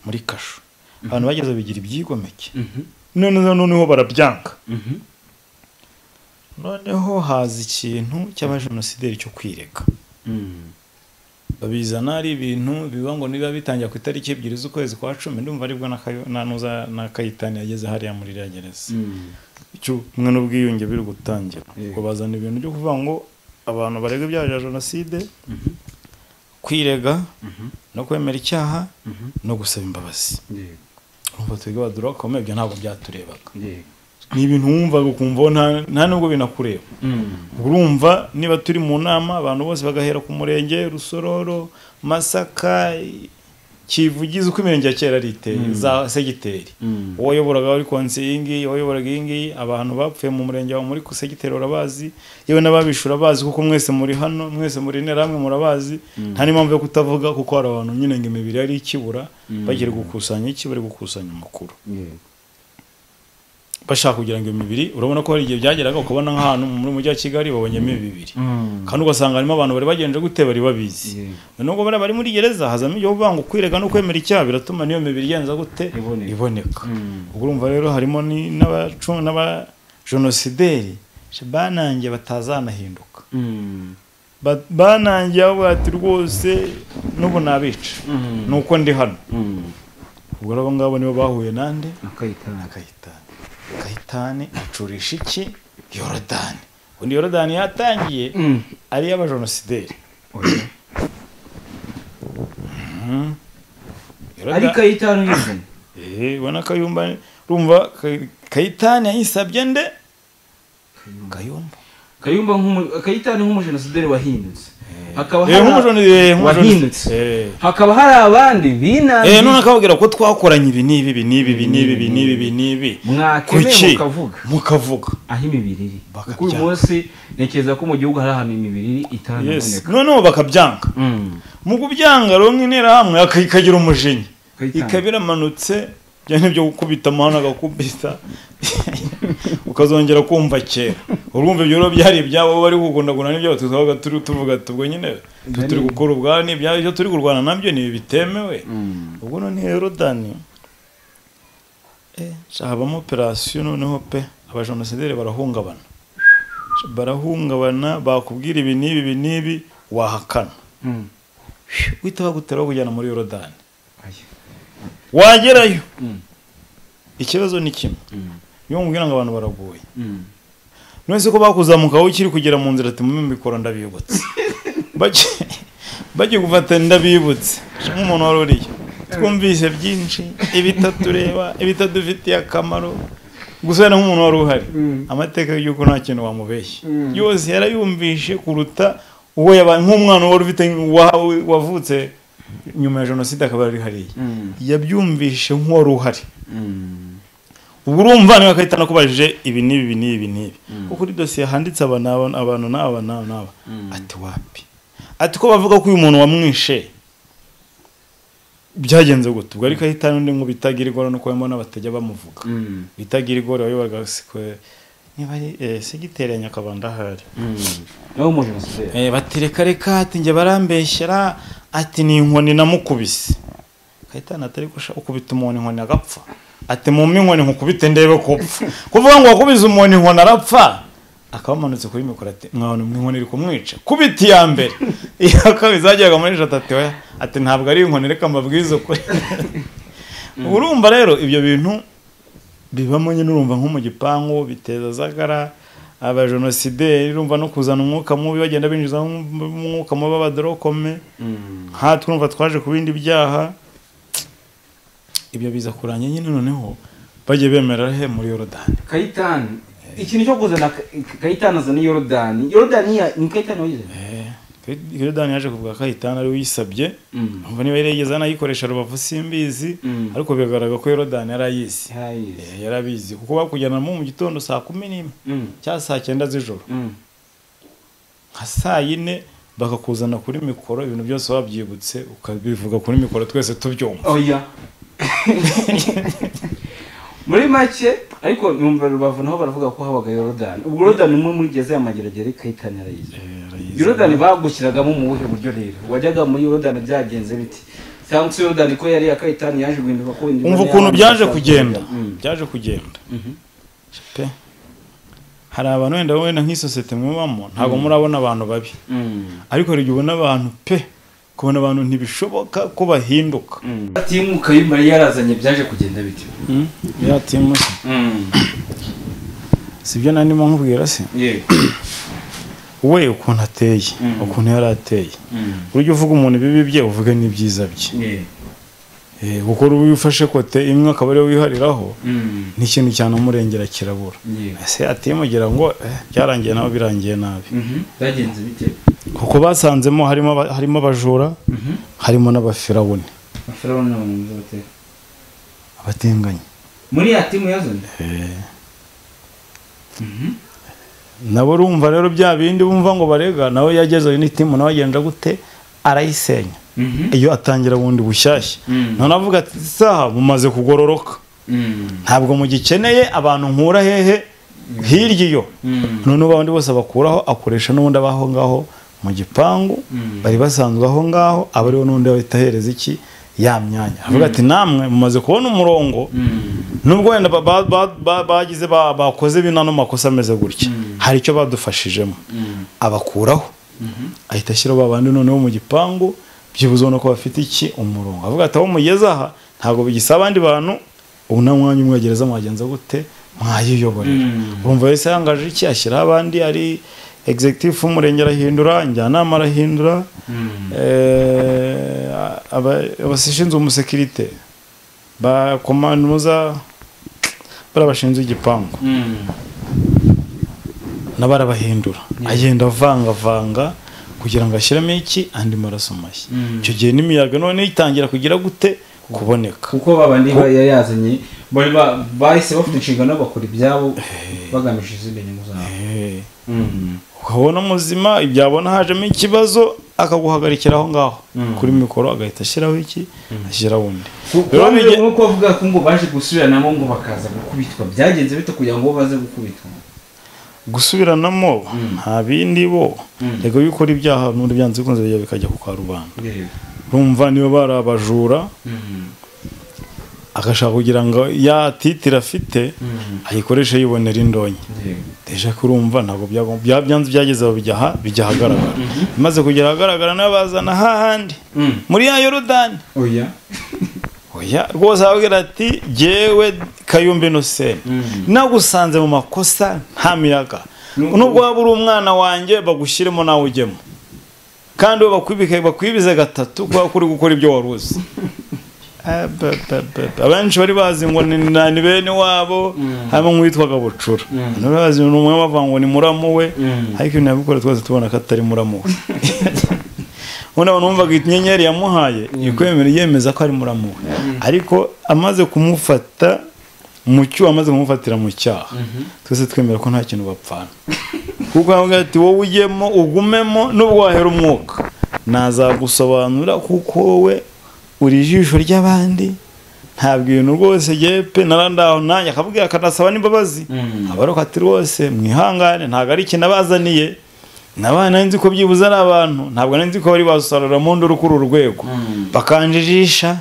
A: muri kasho. Abantu bageze bigira ibyigomeke. Noneho barabyanga. Noneho haza ikintu cy'abajenosideri cyo kwirega. Babizana ari ibintu biba ngo niba bitangira ku itariki 2 z'ukwezi kwa 10, ndumva aribwo na Kayitani yageze hariya muri iriya gereza. Icyo umwe n'ubwiyunge biri gutangira. Ngo bazana ibintu byo kuvuga ngo abantu barega ibyaha bya jenoside, kwirega no kwemera icyaha no gusaba imbabazi. Urumva twebwe abadurokome ibyo ntabwo byaturebaga. Ni ibintu wumvaga ukumva nta nubwo binakureba. Urumva niba turi mu nama abantu bose bagahera ku murenge Rusororo, Masaka, Kivugiza, uko imirenge ya kera ari iteye za segiteri. Uwayoboraga wari konse iyi ngiyi, uwayoboraga iyi ngiyi, abantu bapfuye mu murenge wa muri segiteri urabazi, yewe n'ababishura bazi kuko mwese muri hano, mwese muri Interahamwe murabazi. Nta n'impamvu yo kutavuga kuko hari abantu nyine ngo imibiri yari ikibura, bagiye gukusanya iki, bari gukusanya amakuru. Bashaka kugira ngo imibiri, urabona ko hari igihe byageraga ukabona nk'ahantu muri mujyi wa Kigali babonyemo imibiri, kandi ugasanga harimo abantu bari bagenje gute bari babizi. Nubwo bari bari muri gereza hazamo ibyo kuvuga ngo kwirega no kwemera icyaha biratuma niyo mibiri igenza gute iboneka. Ubwo urumva rero harimo n'abajenosideri banangiye batazanahinduka. Banangiye aho bati rwose n'ubu nabica nuko ndi hano. Ubwo rero ngabo nibo bahuye nande na Kayitani. Kayitani acurisha iki Yorodani. Undi Yorodani yatangiye ari y'abajenosideri.
B: Ari Kayitani yizanye.
A: Ubona Kayumba, urumva Kayitani yayisabye nde? Kayumba.
B: Kayumba Kayitani nk'umujenosideri wahindutse. Hakaba wahindutse. Hakaba hari abandi binangiye.
A: None akababwira ko twakoranye ibi n'ibi ibi n'ibi ibi n'ibi ibi n'ibi ibi n'ibi.
B: Mwakemeye mukavuga
A: mukavuga
B: aho imibiri iri. Kuko uyu munsi ntekereza ko mu gihugu hari ahantu imibiri iri itanaboneka.
A: Noneho bakabyanga. Mu kubyanga rero nk'Interahamwe ikagira umujinya. Ikabiramanutse byane byo gukubita amahano agakubita ukazongera kumva kera. Urumva ibyo byari ibyabo bari kugundaguna n'ibyo tuzabaga turi tuvuga tubwo nyine turi gukora ubwani ibyo turi kurwana nabyo ni bitemewe. Ubwo none Yorodani habamo operation noneho pe abajenosideri barahungabana. Barahungabana bakubwira ibi n'ibi ibi n'ibi wahakana. Wita bagutera kujyana muri Yorodani. Wagerayo. Ikibazo ni kimwe. Iyo mubwira ngo abantu baragoye. None ko bakuzamuka aho ukiri kugera mu nzira ati mu mikoro ndabibutse. Bagiye gufata ndabibutse. Nk'umuntu wari uriyo. Twumvise byinshi ibitatureba, ibitadufitiye akamaro. Gusa nk'umuntu wari uhari. Amateka y'uko nta kintu wamubeshye. Yose yarayumvishe kuruta uwo yabaye nk'umwana wari ufite wavutse nyuma ya jenoside akaba ari hariya. Yabyumvishe nk'uwari uhari. Ubwo urumva niba Kayitani akubajije ibi n'ibi n'ibi n'ibi. Kuko kuri dosiye handitse aba abantu n'aba n'aba. Ati wapi? Ati ko bavuga ko uyu muntu wamwishe byagenze gute? Ubwo ari Kayitani undi ngo bitagira igora no kwemona batajya bamuvuga. Bitagira igora wayoboraga sikwe niba ari segiteri ya Nyakabanda ahari.
B: Nawe umujenosideri.
A: Bati reka reka ati njye barambeshyera ati ni inkoni namukubise. Kayitani atari gusha ukubita umuntu inkoni agapfa. Ati mu inkoni nkukubite ndebe ko upfa. Kuvuga ngo wakubize umuntu inkoni arapfa. Akabamanutse kuri mikoro ati mwana inkoni iri kumwica. Kubita iya mbere. Iya kabiri zajyaga muri eshatu ati oya ati ntabwo ari inkoni reka mbabwize ukuri. Urumva rero ibyo bintu bibamo nyine urumva nko mu gipangu biteza zagara abajenosideri urumva no kuzana umwuka mubi bagenda binjiza umwuka mubi abadorokome. Nka twumva twaje ku bindi byaha. Ibyo biza kuranya nyine noneho bagiye bemera he muri Yorodani.
B: Kayitani ikintu cyo kuzana Kayitani azana Yorodani. Yorodani ni Kayitani wayize.
A: Yorodani yaje kuvuga Kayitani ari uyisabye. Umva niba yarigeze anayikoresha Rubavu simbizi, ariko bigaragara ko Yorodani yarayizi. Yarabizi kuko bakujyana mu gitondo saa 11 cyangwa saa 9 z'ijoro. Nka saa 4 bakakuzana kuri mikoro ibintu byose wabyibutse ukabivuga kuri mikoro twese tubyumva.
B: Oya. Muri make ariko numva Rubavu naho baravuga ko habaga Yorodani. Ubwo Yorodani umwe muri gereza ya Mageragere Kayitani yarayizi. Yorodani bagushyiragamo mu buhe buryo rero? Wajyaga muri Yorodani byagenze biti? Cyangwa se Yorodani ko yari akayitani yaje guhinduka ko
A: umva ukuntu byaje kugenda. Byaje kugenda. Pe. Hari abantu wenda wenda nk'isosiyete mwibamo ntago murabona abantu babi. Ariko hari igihe ubona abantu pe kubona abantu ntibishoboka ko bahinduka.
B: Timu Kayumba yarazanye byaje kugenda biti.
A: Ya timu. Sibyo nandimo nkubwira se?
B: Yego.
A: We ukuntu ateye, ukuntu yarateye. Urujya uvuga umuntu bibi bye uvuge n'ibyiza bye. Gukora ubifashe kote imwe akaba ari wihariraho ni ikintu cyane umurengera kirabura. Ese atimugira ngo byarangiye nawe birangiye nabi.
B: Byagenze bite?
A: Kuko basanzemo harimo abajura, harimo n'abafirawuni.
B: Abafirawuni n'abantu bate?
A: Abatinganye.
B: Muri atimu yazanye?
A: Nabo urumva rero bya bindi bumva ngo barega nawe yagezeyo n'itimu nawe agenda gute arayisenya. Iyo atangira bundi bushyashya. None avuga ati saha mumaze kugororoka. Ntabwo mugikeneye abantu nkura hehe hirya iyo. None abandi bose bakuraho akoresha n'ubundi abaho ngaho mu gipangu bari basanzwe aho ngaho abariho n'undi ahita ahereza iki ya myanya. Avuga ati namwe mumaze kubona umurongo nubwo wenda bagize bakoze binano makosa ameze gutya hari icyo badufashijemo. Abakuraho ahita ashyira babandi noneho mu gipangu byibuze ubona ko bafite iki umurongo. Avuga ati aho mugeze aha ntabwo bigisaba abandi bantu ubu nta mwanya umwegereza mwagenza gute mwayiyoborera. Urumva wese yangaje iki ashyira abandi ari executive umurenge arahindura, njyanama arahindura, abashinzwe umusekirite ba komanduza barabashinzwe igipangu nabarabahindura agenda avanga kugira ngo ashyiremo iki andi maraso mashya. Icyo gihe n'imiyaga none itangira kugira gute kuboneka
B: kuko babandi yazanye bari bahise bafite inshingano bakora ibyabo bagamije izindi nyungu zabo.
A: Ukabona muzima ibyabona hajemo ikibazo akaguhagarikira aho ngaho kuri mikoro agahita ashyiraho iki ashyira wundi.
B: Rero nkuko bavuga ko ngo baje gusubiranamo ngo bakaza gukubitwa byagenze bite kugira ngo baze gukubitwa?
A: Gusubiranamo nta bindi bo yego bikora ibyaha n'undi byanze bikunze bikajya ku karubanda. Urumva niba barabajura agashaka kugira ngo ya titira afite ayikoreshe yibonera indonke. Deja kurumva ntabwo byanze byageze aho bijya ahagaragara. Maze kugera ahagaragara n'abazana hahandi muri ya Yorodani.
B: Oya.
A: Oya rwose ababwira ati jewe Kayumba Innocent nagusanze mu makosa nta miyaga. Nubwo waba uri umwana wanjye bagushyiremo nawe ujyemo. Kandi bakwibike bakwibize gatatu kuba kuri gukora ibyo waruzi. Abenshi bari bazi ngo ni bene wabo harimo nk'uwitwaga Bucura. None bazi n'umwe bavuga ngo ni muramu we ariko ibintu yabikora twese tubona ko atari muramu we. Ubona abantu bumvaga inyenyeri yamuhaye ikwemera yemeza ko ari muramu we. Ariko amaze kumufata mu cyo amaze kumufatira mu cyaha twese twemera ko nta kintu bapfana. Kuko avuga ati wowe ujyemo ugumemo nubwo wahera umwuka nazagusobanura kuko wowe uri ijisho ry'abandi ntabwo ibintu rwose yepe narandaho nanjye akabwira akanasaba n'imbabazi. Abaroka ati rwose mwihangane ntabwo ari ikintu abazaniye nabana nzi ko byibuze ari abantu ntabwo nzi ko bari basarura mu nduru kuri uru rwego bakanjijisha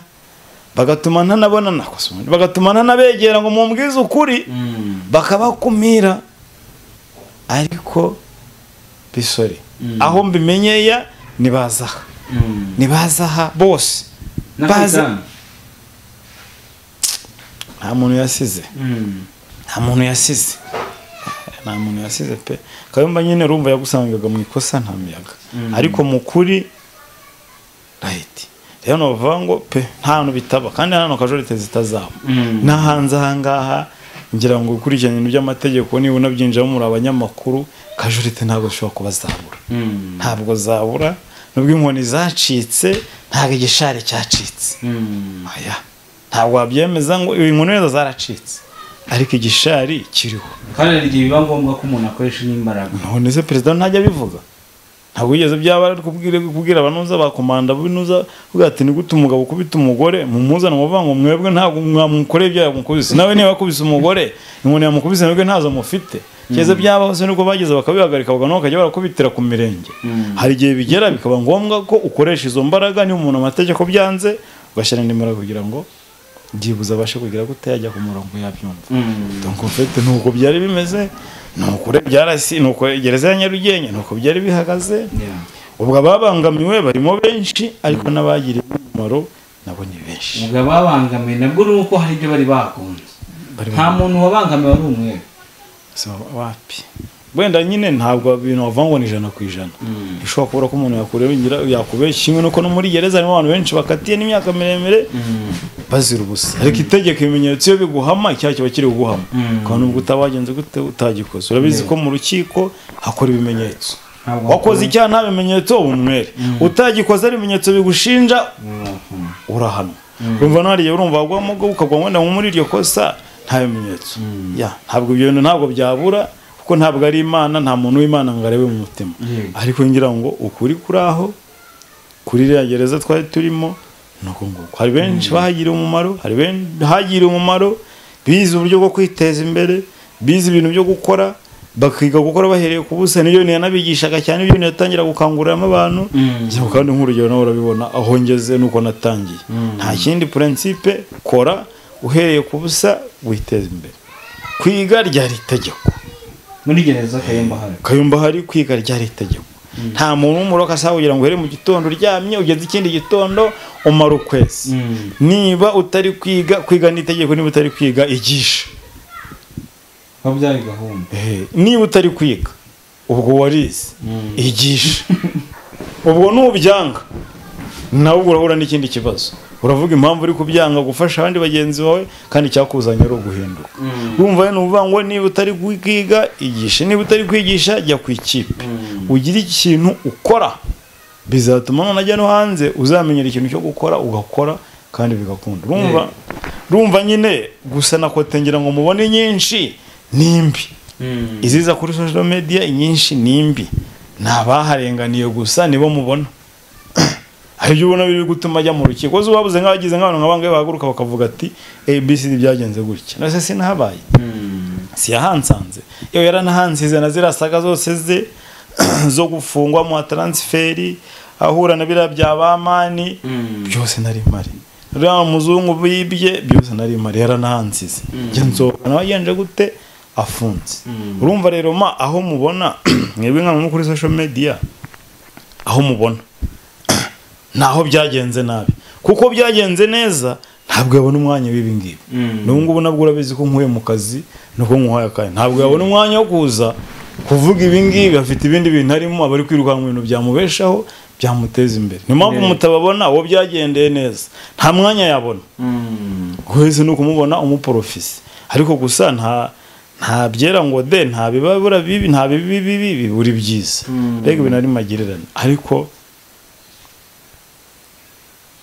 A: bagatuma ntanabona nakosoma bagatuma ntanabegera ngo mumbwize ukuri bakabakumira. Ariko bisore aho mbimenyeya nibazaha nibazaha bose baza nta muntu yasize nta muntu yasize nta muntu yasize pe. Kayumba nyine urumva yagusangaga mu ikosa nta miyaga ariko mu kuri right. Rero novuga ngo pe nta hantu bitaba kandi nta hantu kajorite zitazaba. Nahanze ahangaha ngira ngo ukurikiranye ibintu by'amategeko niba unabyinjiramo muri abanyamakuru kajorite ntabwo zishobora kuba zabura. Ntabwo zabura nubwo inkoni zacitse ntabwo igishari cyacitse. Oya ntabwo wabyemeza ngo inkoni neza zaracitse ariko igishari kiriho.
B: Kandi hari igihe biba ngombwa ko umuntu akoresha n'imbaraga.
A: None se perezida ntajya abivuga? Ntabwo yigeze byaba ari kubwira abanuza bakomanda binuza uvuga ati ni gute umugabo kubita umugore mumuzana muvuga ngo mwebwe ntabwo mwamukore ibyo yamukubise nawe niba yakubise umugore inkoni yamukubise mwebwe ntazo mufite Keza byabaho se nubwo bageze bakabihagarika bagana bakajya barakubitira ku mirenge. Hari igihe bigera bikaba ngombwa ko ukoresha izo mbaraga, niba umuntu amategeko byanze ugashyira nimero kugira ngo byibuze abashe kugira gute yajya ku murongo yabyumva. Donc en fait nuko byari bimeze, nuko byarasi, nuko gereza ya Nyarugenge nuko byari bihagaze. Ubwo ababangamiwe barimo benshi, ariko n'abagiriye umumaro nabo ni benshi.
B: Ubwo ababangamiwe nabwo nuko hari ibyo bari bakunze. Nta muntu wabangamiwe ari umwe.
A: So wapi. Wenda nyine ntabwo ibintu bavangwa ni 100%. Ishobora kubura ko umuntu yakurengera yakubeshya kimwe nuko no muri gereza harimo abantu benshi bakatiye n'imyaka miremire bazira ubusa. Ariko itegeko ibimenyetso iyo biguhama icyaha kiba kiri kuguhama. Kandi ubwo utabagenze gute utagikoze. Urabizi ko mu rukiko hakora ibimenyetso. Wakoze icyaha nta bimenyetso umwere. Utagikoze ari ibimenyetso bigushinja urahanwa. Urumva nariye urumva wagwamo ukagwa wenda muri iryo kosa nta bimenyetso. Ya ntabwo ibyo bintu ntabwo byabura kuko ntabwo ari Imana, nta muntu w'Imana ngo arebe mu mutima. Ariko ngira ngo ukuri kuraho kuri iriya gereza twari turimo nuko nguko. Hari benshi bahagiriye umumaro, hari benshi hagiriye umumaro bize uburyo bwo kwiteza imbere, bize ibintu byo gukora, bakiga gukora bahereye ku busa. Niyo yanabigishaga cyane, ibyo yatangira gukanguriramo abantu. Ngira kandi nk'urugero nawe urabibona aho ngeze nuko natangiye. Nta kindi principe, kora uhereye ku busa witeza imbere. Kwiga ryari itegeko
B: muri gereza Kayumba hari.
A: Kayumba hari kwiga ryari itegeko. Nta muntu w'umuroka asaba kugira ngo uhere mu gitondo uryamye ugeze ikindi gitondo umara ukwezi. Niba utari kwiga, kwiga ni itegeko, niba utari kwiga igisha.
B: Byari gahunda.
A: Niba utari kwiga ubwo warize igisha. Ubwo nubyanga nawe urahura n'ikindi kibazo. Uravuga impamvu uri kubyanga gufasha abandi bagenzi bawe kandi cyakuzanye ari uguhinduka. Urumva rero uvuga ngo niba utari kwiga igisha, niba utari kwigisha jya ku ikipe. Ugira ikintu ukora bizatuma none ajya no hanze uzamenyera ikintu cyo gukora ugakora kandi bigakunda. Urumva urumva nyine gusa nakote ngira ngo mubone nyinshi nimbi. Iziza kuri social media inyinshi nimbi. Nabaharenganiye gusa nibo mubona. Hari ubona biri gutuma ajya mu rukiko. Zo wabuze nk'abagize nk'abantu nkabangaye bahaguruka bakavuga ati ABCD byagenze gutya. Nase sinahabaye. Si yahansanze. Iyo yaranahansize na zirasaga zose ze zo gufungwa mu transferi ahura na bira bya bamani byose nari mari. Rya muzungu bibye byose nari mari yaranahansize. Njye nzoga nabagenje gute afunze. Urumva rero ma aho mubona mwebwe nka kuri social media aho mubona naho byagenze nabi, kuko byagenze neza ntabwo yabona umwanya w'ibi ngibi. N'ubu ngubu nabwo urabizi ko nkuye mu kazi nuko nkuhaye akanya, ntabwo yabona umwanya wo kuza kuvuga ibi ngibi, afite ibindi bintu arimo abari kwirukanka ibintu byamubeshaho byamuteza imbere. Niyo mpamvu mutababona uwo byagendeye neza nta mwanya yabona. Wese nuko umubona umuprofisi, ariko gusa nta byera ngo de nta bibabura bibi, nta bibi bibi biburi byiza. Mbega ibintu ari magirirane, ariko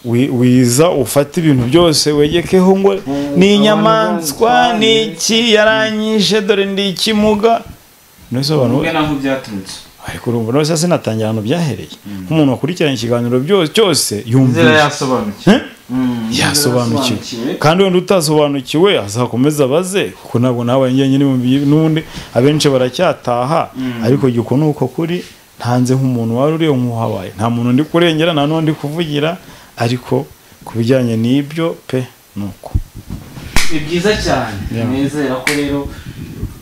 A: wiza ufata ibintu byose wegekeho ngo ni inyamaswa ni iki yaranyishe dore ndi ikimuga. Nose abantu
B: naho byaturutse,
A: ariko urumva nose sinatangira ahantu byahereye. Nk'umuntu wakurikiranye ikiganiro byose cyose yumvise
B: yasobanukiwe,
A: yasobanukiwe. Kandi wenda utasobanukiwe azakomeza abaze, kuko ntabwo nawe njye n'ubundi abenshi baracyataha. Ariko giko nuko kuri ntanze nk'umuntu wari uriyo nkuhabaye, nta muntu ndi kurengera, nta n'undi kuvugira, ariko kubijyanye n'ibyo pe nuko
B: ni byiza cyane. Nizera ko rero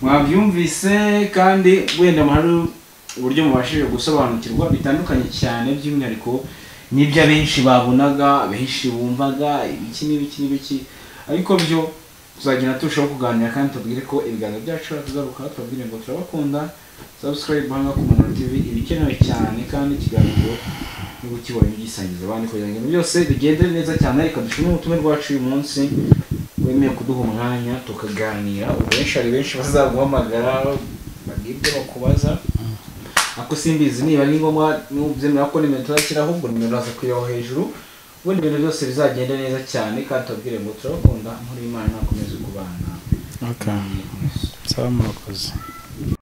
B: mwabyumvise kandi wenda hari uburyo mubashije gusobanukirwa bitandukanye cyane, by'umwihariko n'ibyo abenshi babonaga, benshi bumvaga ibiki n'ibiki n'ibiki, ariko byo tuzagenda turushaho kuganira kandi tubwire ko ibiganiro byacu tuzaruka, tubabwire ngo turabakunda. Subscribe hano ku Mpanuro TV ibikenewe cyane, kandi ikiganiro niba ukibonye ugisangiza abandi kugira ngo byose bigende neza cyane. Reka dushime ubutumwa rwacu uyu munsi wemeye kuduha umwanya tukaganira. Benshi hari benshi bazaguhamagara bagibye bakubaza, ako simbizi niba ari ngombwa n'ubyemera ko nimero tuzashyiraho, ubwo nimero uraza kuyibaho hejuru, ubundi ibintu byose bizagenda neza cyane. Kandi tubabwire ngo turabakunda, muri Imana akomeze kubana.
A: Okay. Sawa, murakoze.